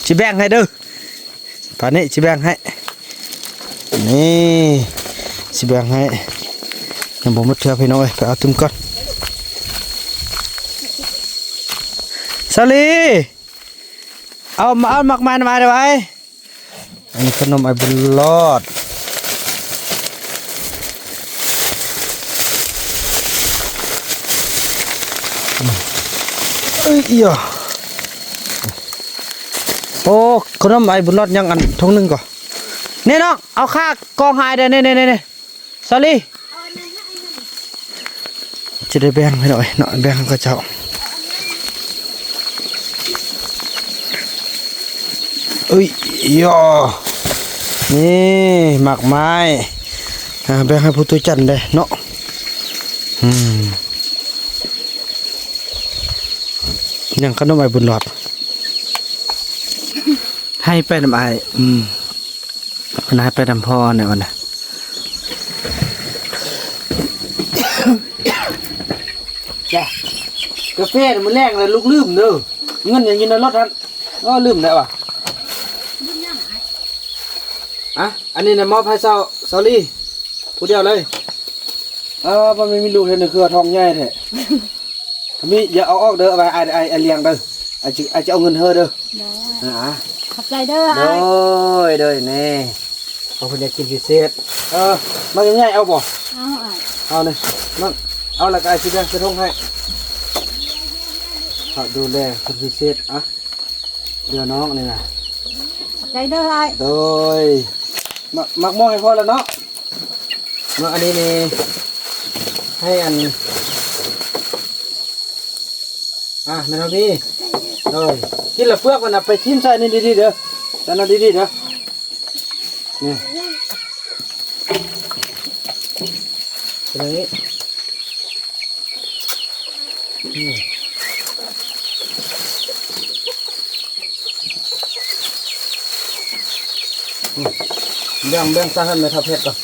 ຊິແບ່ງໃຫ້ເດີ້ ປານນີ້ຊິແບ່ງໃຫ້ ນີ້ຊິແບ່ງໃຫ້ ຍັງບໍ່ໝົດເທື່ອ ພີ່ນ້ອງເອີຍ ໄປເອົາຕື່ມກ່ອນ ສາລີ ເອົາ ມາເອົາໝາກໄມ້ມາໄວ້ ອັນນີ້ຂະໜົມອ້າຍບຸນຫຼອດ ເອີຍ ໂອ້ ຂະໜົມອ້າຍບຸນຫຼອດ ຍັງອັນຖົງໜຶ່ງກໍ ນີ້ນ້ອງ ເອົາຄາກອງໃຫ້ແດ່ ນີ້ ນີ້ ນີ້ ສາລີ ຊິໄດ້ແບ່ງໃຫ້ໜ້ອຍເນາະ ແບ່ງໃຫ້ເຂົາເຈົ້າ ເອີຍ ຢໍ ນີ້ໝາກໄມ້ ອ່າ ແບ່ງໃຫ້ຜູ້ຕູ້ຈັນແດ່ເນາະ ອືມ ຍັງຂະໜົມອ້າຍບຸນຫຼອດ ໃຫ້ໄປນຳອ້າຍ ອືມ ເພິ່ນໃຫ້ໄປນຳພໍ່ແນວນັ້ນນະ ຈ້າ ກາເຟມື້ແລງລະລູກລືມເດີ ເງິນຍັງຢູ່ໃນລົດຫັ້ນ ເອີ ລືມແລ້ວຫວາ ອ່ະ ອັນນີ້ນະ ມອບໃຫ້ເຊົາ ສາວລີ ຜູ້ດຽວເລີຍ ເອີ ບໍ່ມີ ມີລູກເຮັດໃນເຄືອທ້ອງໃຫຍ່ແທ້ ມີ ຢ່າເອົາອອກເດີ ເອົາໄວ້ອ້າຍ ອ້າຍ ອ້າຍລ້ຽງເດີ ອ້າຍຈະ ອ້າຍຈະເອົາເງິນໃຫ້ເດີ ໂດຍ ອ່າ ຂອບໃຈເດີ ໂດຍ ໂດຍ ແນ່ ເອົາ ເພິ່ນຢາກກິນພິເສດ ເອີ ໝາກໃຫຍ່ໆ ເອົາບໍ່? ເອົາ ເອົາເລີຍ ມັນ ເອົາ ແລ້ວກໍອ້າຍຊິແບ່ງໃສ່ຖົງໃຫ້ ເຮົາດູແລເພິ່ນພິເສດ ອ່ະ ເດືອນ້ອງນີ້ນະ ຂອບໃຈເດີອ້າຍ ໂດຍ ໝາກ ໝາກມ່ວງໃຫ້ພໍ່ແລ້ວເນາະ ເນາະ ອັນນີ້ນີ້ ໃຫ້ອັນ ໃຫ້ ອ່າ ແມ່ນເຮົາມີ ໂດຍ ກິນແລ້ວເປືອກມັນນະ ໄປຖິ້ມໃສ່ນີ້ດີໆເດີ ໃສ່ນັ້ນດີໆເດີ ນີ້ ເປັນຢ່າງນີ້ ອືມ ອືມ ແບ່ງ ແບ່ງໃສ່ໃຫ້ແມ່ເຖົ້າເພັດກ່ອນ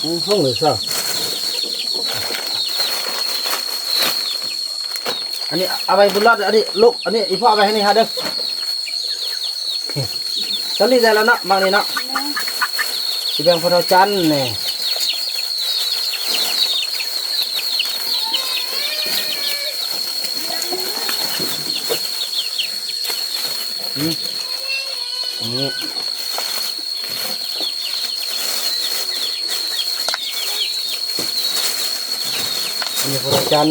ອືມ ຫ້ອງເລີຍຊະ. ອັນນີ້ເອົາໄວ້ບຸນລອດ ອັນນີ້ລູກ ອັນນີ້ອີ່ພໍ່ເອົາໄວ້ໃຫ້ນີ້ຫາເດີ ຕອນນີ້ໄດ້ແລ້ວເນາະ ໝາກນີ້ເນາະ ຊິແບ່ງພໍ່ເຖົ້າຈັນນີ້ ອືມ ນີ້ ອັນນີ້ພໍ່ເຖົ້າຈັນ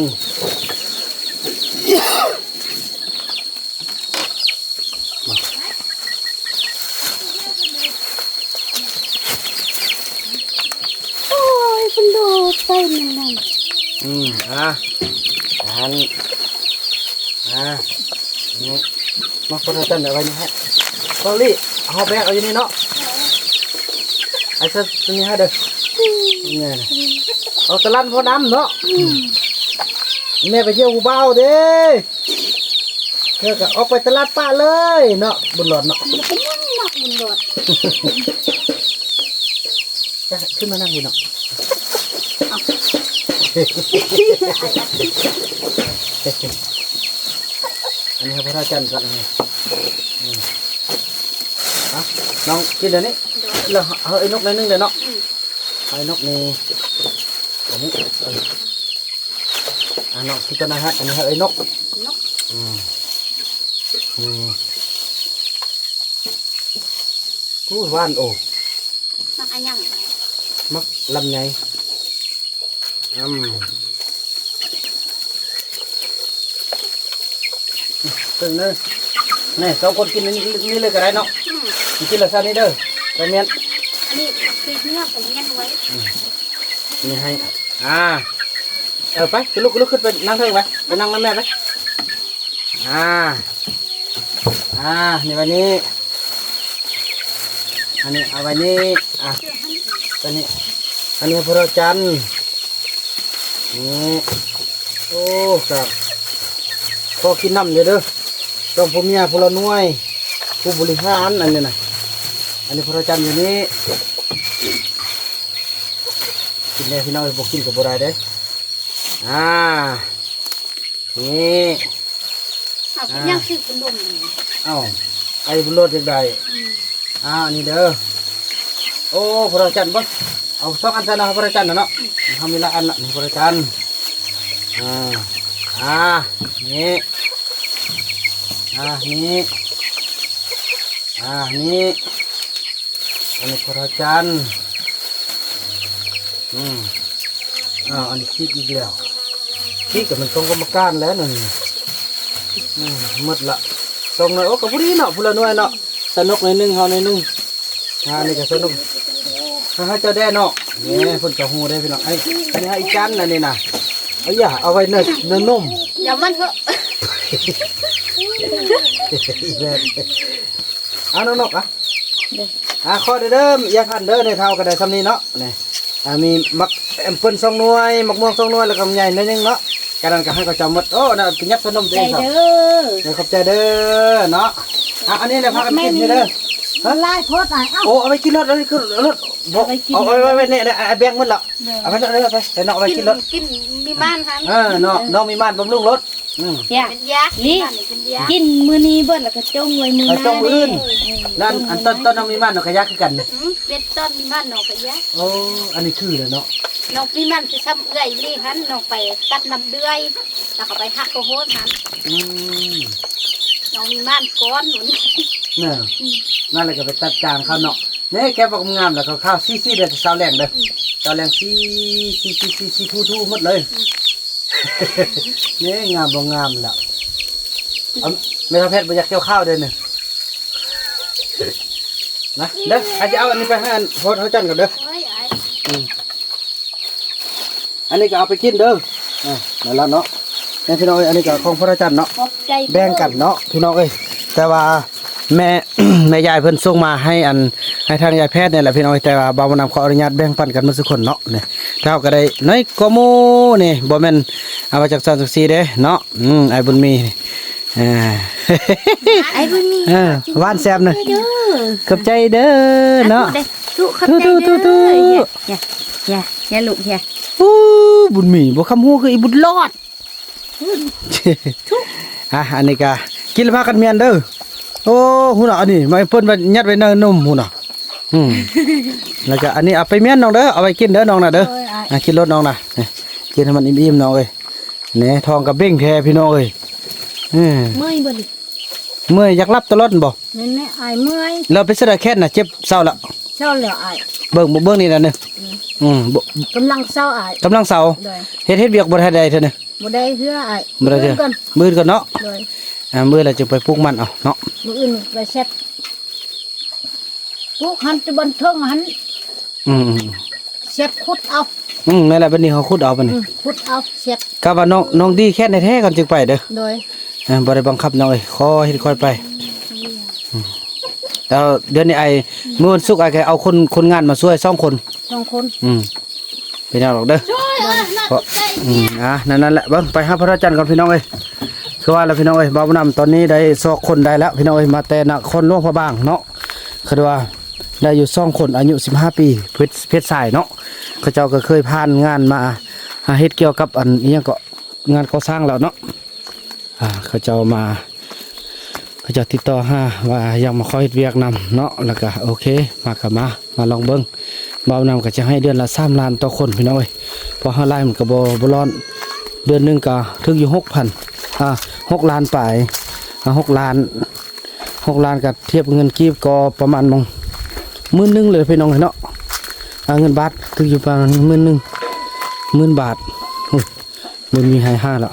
ມາ ໂອ້ຍ ເພິ່ນໂດດໃສ່ແມ່ນນັ້ນ ອືມ ອ່າ ອັນ ອ່າ ນີ້ ມາ ພໍ່ເຖົ້າຈັນ ເອົາໄວ້ນີ້ໃຫ້ ເກົາຫຼີ ເຮົາແບກເອົາຢູ່ນີ້ເນາະ ເອີ ໄອ້ສັດ ຕົວນີ້ໃຫ້ເດີ ນີ້ນະ ເອົາຕະລັນພໍນຳເນາະ ອືມ ແມ່ໄປທ່ຽວຜູ້ບ່າວເດ້ ເທື່ອກໍອອກໄປຕະຫຼາດປະເລີຍເນາະ ບຸນຫຼອດເນາະ ມັນເປັນຫຍັງເນາະ ບຸນຫຼອດ ຈະຂຶ້ນມານັ່ງນີ້ເນາະ ເອົາ ອັນນີ້ໃຫ້ພໍ່ເຖົ້າຈັນກ່ອນ ອັນນີ້ ອືມ ເອົາ ນ້ອງກິນອັນນີ້ ໂດຍ ແລ້ວເອົາໄອ້ນົກໜ້ອຍໜຶ່ງເດີເນາະ ອືມ ໃຫ້ນົກນີ້ ອັນນີ້ ເອີ ອ່າ ນ້ອງກິນຕົວນັ້ນໃຫ້ ອັນນີ້ໃຫ້ເອື້ອຍນົກ ນົກ ອືມ ນີ້ ໂອ້ຍ ຫວານ ໂອ້ ມັກອັນຫຍັງ? ມັກລຳໄຍ ອືມ ເບິ່ງເດີ ນີ້ ສອງຄົນກິນນີ້ ນີ້ເລີຍກໍໄດ້ເນາະ ອືມ ກິນລະຊາດນີ້ເດີ ໄປມ້ຽນ ອັນນີ້ຄືເນື້ອໄປມ້ຽນໄວ້ ອືມ ນີ້ໃຫ້ ອ່າ ເອີ ໄປ ໄປລຸກ ລຸກຂຶ້ນໄປນັ່ງເທິງໄປ ໄປນັ່ງນຳແມ່ໄປ ອ່າ ອ່າ ນີ້ໄວ້ນີ້ ອັນນີ້ເອົາໄວ້ນີ້ ອ່າ ຕົວນີ້ ອັນນີ້ໃຫ້ພໍ່ເຖົ້າຈັນ ນີ້ ໂອ້ ຄັກ ຂໍກິນນຳເດີ ຕ້ອງຜູ້ເມຍຜູ້ລະໜ່ວຍ ຜູ້ບໍລິຫານ ອັນນີ້ນະ ອັນນີ້ພໍ່ເຖົ້າຈັນຢູ່ນີ້ ກິນແດ່ພີ່ນ້ອງເອີຍ ບໍ່ກິນກໍບໍ່ໄດ້ເດ້ ອ່າ ນີ້ ເອົາ ອ່າ ຍັງຊື້ຂະໜົມຢູ່ ເອົ້າ ໄອ້ບຸນໂລດຢາກໄດ້ ອືມ ອ່າ ອັນນີ້ເດີ ໂອ້ ພໍ່ເຖົ້າຈັນເບິ່ງ ເອົາສອງອັນໃສ່ເນາະ ພໍ່ເຖົ້າຈັນນະເນາະ ອືມ ເຮົາມີຫຼາຍອັນລະ ນີ້ພໍ່ເຖົ້າຈັນ ອ່າ ອ່າ ນີ້ ອ່າ ນີ້ ອ່າ ນີ້ ອັນນີ້ພໍ່ເຖົ້າຈັນ ອືມ ອ້າວ ອັນນີ້ຂີດອີກແລ້ວ ຂີດກໍແມ່ນຂອງກຳມະການແຫຼະນັ້ນ ອືມ ໝົດລະ ສອງໜ່ວຍ ໂອ້ ກໍພໍດີເນາະ ຜູ້ລະໜ່ວຍເນາະ ສະໜຸກໜ້ອຍໜຶ່ງ ເຮົາໜ້ອຍໜຶ່ງ ອ່າ ອັນນີ້ກໍສະໜຸກ ໃຫ້ເຈົ້າແດ່ເນາະ ນີ້ເພິ່ນກໍຮູ້ເດ້ພີ່ນ້ອງ ໄອ້ ອັນນີ້ໃຫ້ອີຈັນ ອັນນີ້ນະ ເອົາຢ່າ ເອົາໄວ້ເນີ ເນີນົມ ຢ່າມັນເຖາະ ເອົານ້ອງນົກ ອ່ະ ເດີ ອ່າ ຂໍເດີ ເດີ ຍາຍພັນເດີ ໃນເທົ່າກໍໄດ້ຊ່ຳນີ້ເນາະ ນີ້ ອ່າ ມີໝາກແອມເປິນສອງໜ່ວຍ ໝາກມ່ວງສອງໜ່ວຍ ແລ້ວກໍໝາກໃຫຍ່ໜ້ອຍໜຶ່ງເນາະ ການນັ້ນກໍໃຫ້ເຂົາເຈົ້າໝົດ ໂອ້ ນັ້ນໄປຫຍັບໃສ່ນົມຕົວເອງ ໄດ້ເດີ ເດີ ຂອບໃຈເດີເນາະ ອ່າ ອັນນີ້ແຫຼະພາກັນກິນເດີ ຮະ ຫຼາຍໂພດ ອ້າຍ ເອົ້າ ໂອ້ ເອົາໄວ້ກິນໂລດ ເອົາໄວ້ກິນໂລດ ບໍ່ ເອົາໄວ້ ໄວ້ ໄວ້ ນີ້ ແບ່ງໝົດລະ ເດີ ເອົາໄວ້ໂລດ ເອົາໄວ້ ໃຫ້ນ້ອງເອົາໄວ້ກິນໂລດ ກິນມີໝານຫັ້ນ ເອີ ນ້ອງ ນ້ອງມີໝານບຳລຸງໂລດ ອືມ ເປັນຢາ ລີ ກິນມື້ນີ້ເບິດແລ້ວກໍຈົ່ງໄວ້ມື້ໜ້າ ເອົາຈົ່ງມື້ອື່ນ ນັ້ນ ອັນຕອນ ຕອນນ້ອງມີໝານນ້ອງກະຢາຄືກັນ ອືມ ເປັນຕອນມີໝານນ້ອງກະຢາ ໂອ້ ອັນນີ້ຄືແລ້ວເນາະ ນ້ອງມີໝານຄືຊ່ຳເອື້ອຍລີຫັ້ນ ນ້ອງໄປຕັດນ້ຳເດືອຍ ແລ້ວກໍໄປຫັກເຂົ້າໂຮນຫັ້ນ ອືມ ນ້ອງມີໝານກ່ອນ ນັ້ນ ອືມ ນັ້ນແຫຼະກໍໄປຕັດຈາງເຂົາເນາະ ນີ້ແກະບັກງາມແລ້ວຂາວໆ ຊີ້ໆ ແລ້ວເຊົ້າແລງເດີ ອືມ ເຊົ້າແລງຊີ້ໆໆໆ ທູໆໝົດເລີຍ ອືມ ນີ້ງາມບໍ່ງາມລະ ອືມ ເອົາ ແມ່ເຖົ້າແພດບໍ່ຢາກກ່ຽວຂ້າວເດ້ນີ້ ນະ ເດີ ອາດຈະເອົາອັນນີ້ໄປໃຫ້ອັນພໍ່ເຖົ້າຈັນກ່ອນເດີ ໂອ້ຍ ອາຍ ອືມ ອັນນີ້ກໍເອົາໄປກິນເດີ ອ່າ ນັ້ນລະເນາະ ນີ້ພີ່ນ້ອງເອີຍ ອັນນີ້ກໍຂອງພະອາຈານເນາະ ຂອບໃຈເດີ ແບ່ງກັນເນາະພີ່ນ້ອງເອີຍ. ແຕ່ວ່າແມ່ ແມ່ຍາຍເພິ່ນສົ່ງມາໃຫ້ອັນ ໃຫ້ທາງຍາຍແພດນີ້ແຫຼະພີ່ນ້ອງເອີຍ. ແຕ່ວ່າບ່າວບຸນນຳຂໍອະນຸຍາດແບ່ງປັນກັນໝົດທຸກຄົນເນາະ. ນີ້ ເຮົາກໍໄດ້ນ້ອຍກວ່າໝູ່ນີ້ ບໍ່ແມ່ນເອົາມາຈາກຊັ້ນຈັກຊີ້ເດ້ເນາະ. ອືມ ອ້າຍບຸນມີ ເອີ ອ້າຍບຸນມີ ເອີ ຫວານແຊບນະ ເດີ ຂອບໃຈເດີເນາະ ທຸ ຂອບໃຈເດີ ທຸ ທຸ ທຸ ທຸ ຢ່າ ຢ່າ ຢ່າລູກ ຢ່າ. ໂອ້ ບຸນມີ ບໍ່ຄຳຮູ້ຄືອີບຸນລອດ. ອ່ະ ອັນນີ້ກະກິນແລ້ວພາກັນມ້ຽນເດີ. ໂອ້ ຫູນະ ອັນນີ້ມາ ເພິ່ນວ່າຍັດໄວ້ໃນນົມຫູນະ. ອືມ ແລ້ວກະອັນນີ້ເອົາໄປມ້ຽນນ້ອງເດີ ເອົາໄວ້ກິນເດີນ້ອງນະເດີ. ໂດຍ ອ່ະ ກິນໂລດນ້ອງນະ ນີ້ ກິນໃຫ້ມັນອີ່ມໆນ້ອງເອີຍ. ແນ່ ທ້ອງກະເບັ່ງແທ້ພີ່ນ້ອງເອີຍ. ເອີ ເມື່ອຍບໍ່ນີ້? ເມື່ອຍ ຢາກຫຼັບຕະຫຼອດແມ່ນບໍ່? ແມ່ນແຫຼະ ອ້າຍເມື່ອຍ. ແລ້ວເປັນຈັ່ງໃດແຂນນະ ເຈັບເຊົາລະ? ເຊົາແລ້ວອ້າຍ ເບິ່ງ ເບິ່ງນີ້ນະ. ອືມ ອືມ ກຳລັງເຊົາອ້າຍ ກຳລັງເຊົາ. ໂດຍ ເຮັດ ເຮັດວຽກບໍ່ໄດ້ເທື່ອນີ້? ບໍ່ໄດ້ເທື່ອອ້າຍ ບໍ່ໄດ້ເທື່ອ ມື້ອື່ນກ່ອນ ມື້ອື່ນກ່ອນເນາະ. ໂດຍ ອ່າ ມື້ອື່ນແລ້ວຈຶ່ງໄປປູກມັນເອົາເນາະ ມື້ອື່ນໄປແຊັດ ປູກຫັ້ນແຕ່ບ່ອນເທິງຫັ້ນ. ອືມ ແຊັດຂຸດເອົາ. ອືມ ແມ່ນແຫຼະ ບັດນີ້ເຮົາຂຸດເອົາບັດນີ້ ອືມ ຂຸດເອົາແຊັດ. ກະວ່ານ້ອງ ນ້ອງດີແຂນແທ້ໆກ່ອນຈຶ່ງໄປເດີ. ໂດຍ ອ່າ ບໍ່ໄດ້ບັງຄັບນ້ອງເອີຍ ຂໍເຮັດຄ່ອຍໄປ. ອືມ ແລ້ວດຽວນີ້ອ້າຍ ມື້ວັນສຸກອ້າຍກໍເອົາຄົນ ຄົນງານມາຊ່ວຍສອງຄົນ ສອງຄົນ. ອືມ ເປັນຫຍັງດອກເດີ ຊ່ວຍເອີຍ ເພາະ ອືມ ອ່າ ນັ້ນ ນັ້ນແຫຼະ ເບິ່ງໄປຫາພະອາຈານກ່ອນພີ່ນ້ອງເອີຍ. ຄືວ່າແລ້ວພີ່ນ້ອງເອີຍ ບ່າວບຸນນຳຕອນນີ້ໄດ້ຊອກຄົນໄດ້ແລ້ວພີ່ນ້ອງເອີຍ ມາແຕ່ນະຄອນຫຼວງພະບາງເນາະ. ຄືວ່າໄດ້ຢູ່ສອງຄົນ ອາຍຸສິບຫ້າປີ ເພດ ເພດຊາຍເນາະ. ເຂົາເຈົ້າກໍເຄີຍຜ່ານງານມາ ຫາເຮັດກ່ຽວກັບອັນ ອີ່ຫຍັງເກາະ ງານກໍ່ສ້າງແລ້ວເນາະ. ອ່າ ເຂົາເຈົ້າມາ ເຂົາເຈົ້າຕິດຕໍ່ຫາວ່າຢາກມາຂໍເຮັດວຽກນຳເນາະ. ແລ້ວກະໂອເຄ ມາກໍມາ ມາລອງເບິ່ງ. ບ່າວນຳກໍຈະໃຫ້ເດືອນລະສາມລ້ານຕໍ່ຄົນພີ່ນ້ອງເອີຍ ເພາະເຮົາໄລ່ມັນກໍບໍ່ ບໍ່ລອດ. ເດືອນໜຶ່ງກໍຖືກຢູ່ຫົກພັນ ອ່າ ຫົກລ້ານປາຍ ອ່າ ຫົກລ້ານ ຫົກລ້ານກໍທຽບເງິນກີບກໍປະມານໝື່ນໜຶ່ງເລີຍພີ່ນ້ອງເອີຍເນາະ. ອ່າ ເງິນບາດຖືກຢູ່ປະມານໝື່ນໜຶ່ງ ໝື່ນບາດ. ໂອ້ຍ ບໍ່ມີໃຫ້ຫ້າແລ້ວ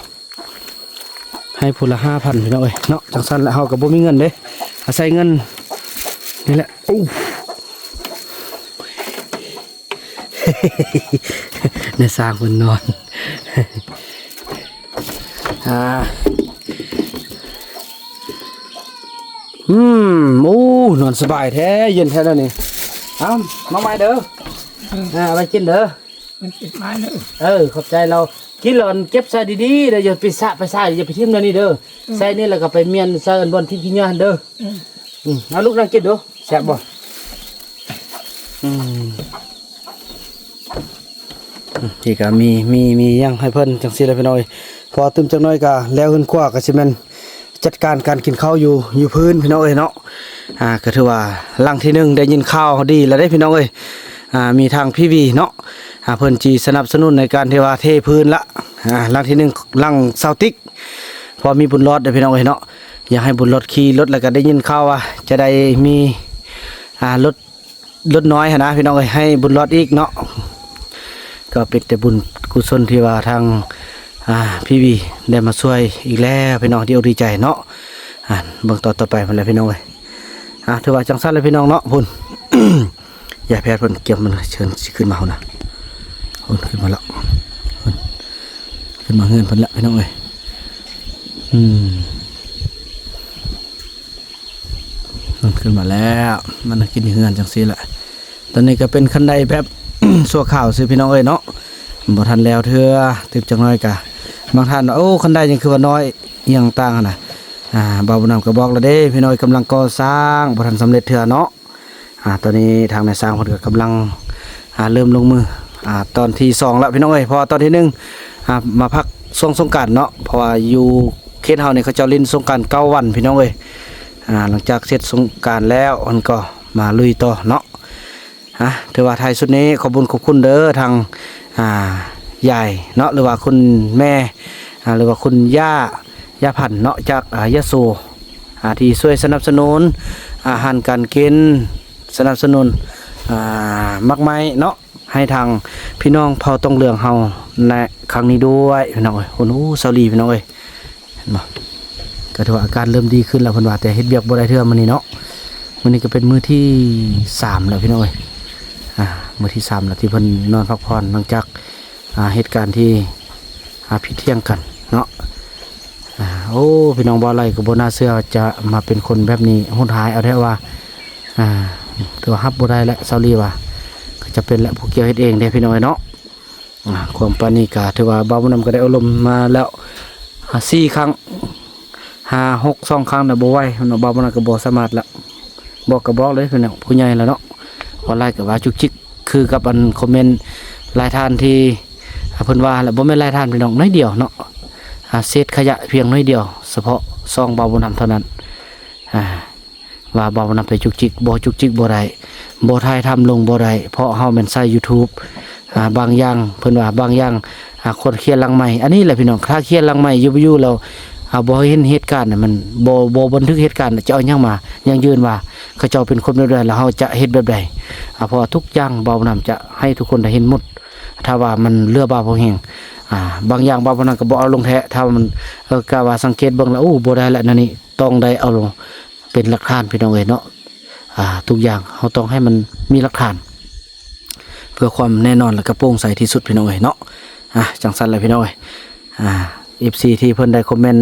ໃຫ້ຜູ້ລະຫ້າພັນພີ່ນ້ອງເອີຍເນາະ. ຈັ່ງຊັ້ນແຫຼະ ເຮົາກໍບໍ່ມີເງິນເດ້ ອາໄສເງິນນີ້ແຫຼະ. ໂອ້ ໃນສ້າງເພິ່ນນອນ ອ່າ ອືມ ໂອ້ ນອນສະບາຍແທ້ ເຢັນແທ້ແລ້ວນີ້. ເອົາ ມາໃໝ່ເດີ ອ່າ ເອົາໄວ້ກິນເດີ. ມັນຕິດໄມ້ເດີ. ເອີ ຂອບໃຈລາວ. ກິນແລ້ວອັນເກັບໃສ່ດີໆເດີ ຢ່າໄປສະໄປໃສ່ ຢ່າໄປຖິ້ມແນວນີ້ເດີ. ອືມ ໃສ່ນີ້ແລ້ວກໍໄປມ້ຽນໃສ່ອັນບ່ອນຖິ້ມຂີ້ເຫຍື້ອຫັ້ນເດີ. ອືມ ອືມ ເອົາລູກນັ່ງກິນດູ ແຊບບໍ່? ອືມ ອືມ ທີ່ກໍມີ ມີ ມີຫຍັງໃຫ້ເພິ່ນຈັ່ງຊີ້ແຫຼະພີ່ນ້ອງເອີຍ. ເພາະຕື່ມຈັກໜ້ອຍກໍແລ້ວເຮືອນຄົວ ກໍຊິແມ່ນ ຈັດການການກິນເຂົ້າຢູ່ ຢູ່ພື້ນພີ່ນ້ອງເອີຍເນາະ. ອ່າ ກໍຖືວ່າຫຼັງທີໜຶ່ງໄດ້ຍິນຂ່າວດີແລ້ວເດ້ພີ່ນ້ອງເອີຍ. ອ່າ ມີທາງພີວີເນາະ ອ່າ ເພິ່ນຊິສະໜັບສະໜູນໃນການທີ່ວ່າເທພື້ນລະ. ອ່າ ຫຼັງທີໜຶ່ງ ຫຼັງຊາວຕິກ ເພາະມີບຸນລອດເດ້ພີ່ນ້ອງເອີຍເນາະ. ຢາກໃຫ້ບຸນລອດຂີ່ລົດ ແລ້ວກໍໄດ້ຍິນຂ່າວວ່າຈະໄດ້ມີ ອ່າ ລົດ ລົດນ້ອຍຫັ້ນນະພີ່ນ້ອງເອີຍ ໃຫ້ບຸນລອດອີກເນາະ. ກໍເປັນແຕ່ບຸນກຸສົນທີ່ວ່າທາງ ອ່າ ພີວີໄດ້ມາຊ່ວຍອີກແລ້ວພີ່ນ້ອງ ດີອົກດີໃຈເນາະ. ອ່າ ເບິ່ງຕອນຕໍ່ໄປພຸ້ນແຫຼະພີ່ນ້ອງເອີຍ. ອ່າ ຖືວ່າຈັ່ງຊັ້ນແຫຼະພີ່ນ້ອງເນາະ. ພຸ້ນ ຍາຍແພດເພິ່ນກຽມມັນເຊີນຊິຂຶ້ນມາພຸ້ນນະ. ພຸ້ນຂຶ້ນມາແລ້ວ ພຸ້ນຂຶ້ນມາເຮືອນເພິ່ນແລ້ວພີ່ນ້ອງເອີຍ. ອືມ ມັນຂຶ້ນມາແລ້ວ ມັນກິນເຮືອນຈັ່ງຊີ້ແຫຼະ. ຕອນນີ້ກໍເປັນຄັນໄດແບບ ຊົ່ວຄາວຊື່ພີ່ນ້ອງເອີຍເນາະ ບໍ່ທັນແລ້ວເທື່ອ. ຕື່ມຈັກໜ້ອຍກະ ບາງທ່ານວ່າ ໂອ້ ຄັນໄດຍັງຄືວ່ານ້ອຍ ອີ່ຫຍັງຕ່າງຫັ້ນນະ. ອ່າ ບ່າວບຸນນຳກໍບອກແລ້ວເດ້ພີ່ນ້ອງເອີຍ ກຳລັງກໍ່ສ້າງ ບໍ່ທັນສຳເລັດເທື່ອເນາະ. ອ່າ ຕອນນີ້ທາງນາຍຊ່າງເພິ່ນກໍກຳລັງ ອ່າ ເລີ່ມລົງມື ອ່າ ຕອນທີສອງແລ້ວພີ່ນ້ອງເອີຍ. ເພາະວ່າຕອນທີໜຶ່ງ ອ່າ ມາພັກຊ່ວງສົງການເນາະ ເພາະວ່າຢູ່ເຂດເຮົານີ້ເຂົາເຈົ້າຫຼິ້ນສົງການເກົ້າວັນພີ່ນ້ອງເອີຍ. ອ່າ ຫຼັງຈາກເສັດສົງການແລ້ວ ເພິ່ນກໍມາລຸຍຕໍ່ເນາະ. ອ່າ ຖືວ່າທ້າຍສຸດນີ້ຂອບບຸນຂອບຄຸນເດີ ທາງ ອ່າ ຍາຍເນາະ ຫຼືວ່າຄຸນແມ່ ອ່າ ຫຼືວ່າຄຸນຍ່າ ຍ່າພັນເນາະ ຈາກ ອ່າ ຍະໂສ ອ່າ ທີ່ຊ່ວຍສະໜັບສະໜູນອາຫານການກິນ ສະໜັບສະໜູນ ອ່າ ໝາກໄມ້ເນາະ ໃຫ້ທາງພີ່ນ້ອງເຜົ່າຕົງເຫຼືອງເຮົາໃນຄັ້ງນີ້ດ້ວຍພີ່ນ້ອງເອີຍ. ໂອ້ໂຫ ສາວລີພີ່ນ້ອງເອີຍ ເຫັນບໍ່ ກໍຖືວ່າອາການເລີ່ມດີຂຶ້ນແລ້ວເພິ່ນວ່າ ແຕ່ເຮັດວຽກບໍ່ໄດ້ເທື່ອມື້ນີ້ເນາະ. ມື້ນີ້ກໍເປັນມື້ທີສາມແລ້ວພີ່ນ້ອງເອີຍ ອ່າ ມື້ທີສາມແລ້ວທີ່ເພິ່ນນອນພັກຜ່ອນ ຫຼັງຈາກ ອ່າ ເຫດການທີ່ ອ່າ ຜິດຖຽງກັນເນາະ. ໂອ້ ພີ່ນ້ອງ ບ່າວໄລກໍບໍ່ໜ້າເຊື່ອວ່າຈະມາເປັນຄົນແບບນີ້ ໂຫດຮ້າຍເອົາແທ້ວ່າ ອ່າ ຖືວ່າຮັບບໍ່ໄດ້ແຫຼະ ຊາວລີວ່າ ກໍຈະເປັນແຫຼະ ຜູ້ກ່ຽວເຮັດເອງເດ້ ພີ່ນ້ອງເອີຍເນາະ. ອ່າ ຄວາມປານນີ້ກໍຖືວ່າບ່າວບຸນນຳກໍໄດ້ອົບຮົມມາແລ້ວ ອ່າ ສີ່ຄັ້ງ ຫ້າ ຫົກ ສອງຄັ້ງນະ ບໍ່ໄຫວເນາະ. ບ່າວບຸນນຳກໍບໍ່ສາມາດລະ ບອກກໍບອກເລີຍ ພີ່ນ້ອງ ຜູ້ໃຫຍ່ແລ້ວເນາະ. ບ່າວໄລກໍວ່າຈຸກຈິກ ຄືກັບອັນຄອມເມັນຫຼາຍທ່ານທີ່ ອ່າ ເພິ່ນວ່າແຫຼະ ບໍ່ແມ່ນຫຼາຍທ່ານ ພີ່ນ້ອງ ໜ້ອຍດຽວເນາະ ອ່າ ເສດຂະຫຍະພຽງໜ້ອຍດຽວ ສະເພາະຊ່ອງບ່າວບຸນນຳເທົ່ານັ້ນ ອ່າ ວ່າບ່າວບຸນນຳໄປຈຸກຈິກ ບໍ່ຈຸກຈິກບໍ່ໄດ້ ບໍ່ຖ່າຍທຳລົງບໍ່ໄດ້ ເພາະເຮົາແມ່ນໃຊ້ YouTube ອ່າ ບາງຢ່າງ ເພິ່ນວ່າບາງຢ່າງ ອ່າ ຄວນເຄຍຫຼັງໄມ ອັນນີ້ແຫຼະ ພີ່ນ້ອງ ຖ້າເຄຍຫຼັງໄມຢູ່ ຢູ່ແລ້ວ ອ່າ ບໍ່ເຫັນເຫດການນະ ມັນບໍ່ ບໍ່ບັນທຶກເຫດການ ຈະເອົາຫຍັງມາຢັ້ງຢືນວ່າເຂົາເຈົ້າເປັນຄົນແບບໃດ ແລ້ວເຮົາຈະເຮັດແບບໃດ? ອ່າ ເພາະວ່າທຸກຢ່າງບ່າວບຸນນຳຈະໃຫ້ທຸກຄົນໄດ້ເຫັນໝົດ ຖ້າວ່າມັນເຫຼືອບ່າວພອງແຮງ ອ່າ ບາງຢ່າງບ່າວບຸນນຳກໍບໍ່ເອົາລົງແທ້ ຖ້າວ່າມັນ ເອີ ກະວ່າສັງເກດເບິ່ງແລ້ວ ໂອ້ ບໍ່ໄດ້ລະ ແນວນີ້ຕ້ອງໄດ້ເອົາລົງເປັນຫຼັກຖານ ພີ່ນ້ອງເອີຍເນາະ. ອ່າ ທຸກຢ່າງເຮົາຕ້ອງໃຫ້ມັນມີຫຼັກຖານ ເພື່ອຄວາມແນ່ນອນ ແລະ ກະໂປ່ງໃສທີ່ສຸດ ພີ່ນ້ອງເອີຍເນາະ. ອ່າ ຈັ່ງຊັ້ນແຫຼະ ພີ່ນ້ອງເອີຍ ອ່າ ເອັຟຊີ ທີ່ເພິ່ນໄດ້ຄອມເມັນ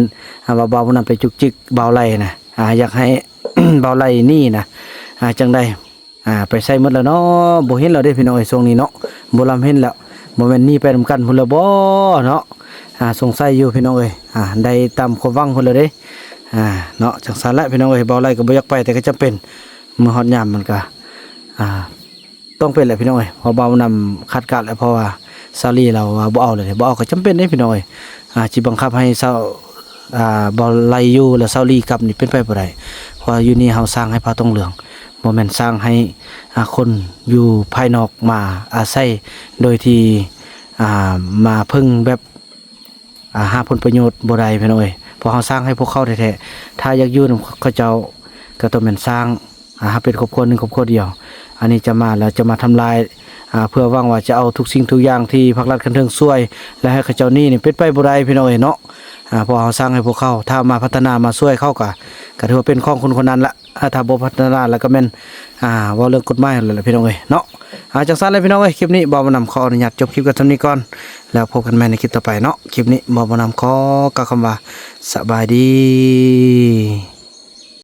ອ່າ ວ່າບ່າວບຸນນຳໄປຈຸກຈິກບ່າວໄລນະ ອ່າ ຢາກໃຫ້ ບ່າວໄລໜີນະ ອ່າ ຈັ່ງໃດ ອ່າ ໄປໃສໝົດແລ້ວເນາະ ບໍ່ເຫັນແລ້ວເດ້ ພີ່ນ້ອງເອີຍ ຊ່ວງນີ້ເນາະ ບໍ່ລຳເຫັນແລ້ວ ບໍ່ແມ່ນໜີໄປນຳກັນພຸ້ນແລ້ວບໍ່ເນາະ. ອ່າ ສົງໄສຢູ່ ພີ່ນ້ອງເອີຍ ອ່າ ໄດ້ຕາມຄວາມຫວັງພຸ້ນແລ້ວເດ້ ອ່າ ເນາະ. ຈັ່ງຊັ້ນແຫຼະ ພີ່ນ້ອງເອີຍ ບ່າວໄລກໍບໍ່ຢາກໄປ ແຕ່ກໍຈຳເປັນ ເມື່ອຮອດຍາມມັນກໍ ອ່າ ຕ້ອງເປັນແຫຼະ ພີ່ນ້ອງເອີຍ ເພາະບ່າວບຸນນຳຂັດການແຫຼະ ເພາະວ່າຊາວລີລາວວ່າບໍ່ເອົາເລີຍ ບໍ່ເອົາກໍຈຳເປັນເດ້ ພີ່ນ້ອງເອີຍ. ອ່າ ຊິບັງຄັບໃຫ້ຊາວ ອ່າ ບ່າວໄລຢູ່ ແລ້ວຊາວລີກັບນີ້ເປັນໄປບໍ່ໄດ້ ເພາະວ່າຢູ່ນີ້ເຮົາສ້າງໃຫ້ພະທອງເຫຼືອງ ບໍ່ແມ່ນສ້າງໃຫ້ ອ່າ ຄົນຢູ່ພາຍນອກມາອາໄສ ໂດຍທີ່ ອ່າ ມາເພິ່ງແບບ ອ່າ ຫາຜົນປະໂຫຍດບໍ່ໄດ້ ພີ່ນ້ອງເອີຍ ເພາະເຮົາສ້າງໃຫ້ພວກເຂົາແທ້ໆ ຖ້າຢາກຢູ່ນຳເຂົາເຈົ້າກໍຕ້ອງແມ່ນສ້າງ ອ່າ ເຮົາເປັນຄອບຄົວໜຶ່ງຄອບຄົວດຽວ ອັນນີ້ຈະມາແລ້ວຈະມາທຳລາຍ ອ່າ ເພື່ອຫວັງວ່າຈະເອົາທຸກສິ່ງທຸກຢ່າງທີ່ພາກລັດຂັ້ນເທິງຊ່ວຍ ແລະ ໃຫ້ເຂົາເຈົ້າໜີນີ້ ເປັນໄປບໍ່ໄດ້ ພີ່ນ້ອງເອີຍເນາະ. ອ່າ ເພາະເຮົາສ້າງໃຫ້ພວກເຂົາ ຖ້າມາພັດທະນາມາຊ່ວຍເຂົາ ກໍ ກໍຖືວ່າເປັນຂອງຄົນຄົນນັ້ນລະ. ອ່າ ຖ້າບໍ່ພັດທະນາແລ້ວກໍແມ່ນ ອ່າ ເວົ້າເລື່ອງກົດໝາຍຫັ້ນແຫຼະ ພີ່ນ້ອງເອີຍເນາະ. ອ່າ ຈັ່ງຊັ້ນແຫຼະ ພີ່ນ້ອງເອີຍ ຄລິບນີ້ບ່າວບຸນນຳຂໍອະນຸຍາດຈົບຄລິບກັນສ່ຳນີ້ກ່ອນ ແລ້ວພົບກັນໃໝ່ໃນຄລິບຕໍ່ໄປເນາະ. ຄລິບນີ້ບ່າວບຸນນຳຂໍກ່າວຄຳວ່າ ສະບາຍດີ.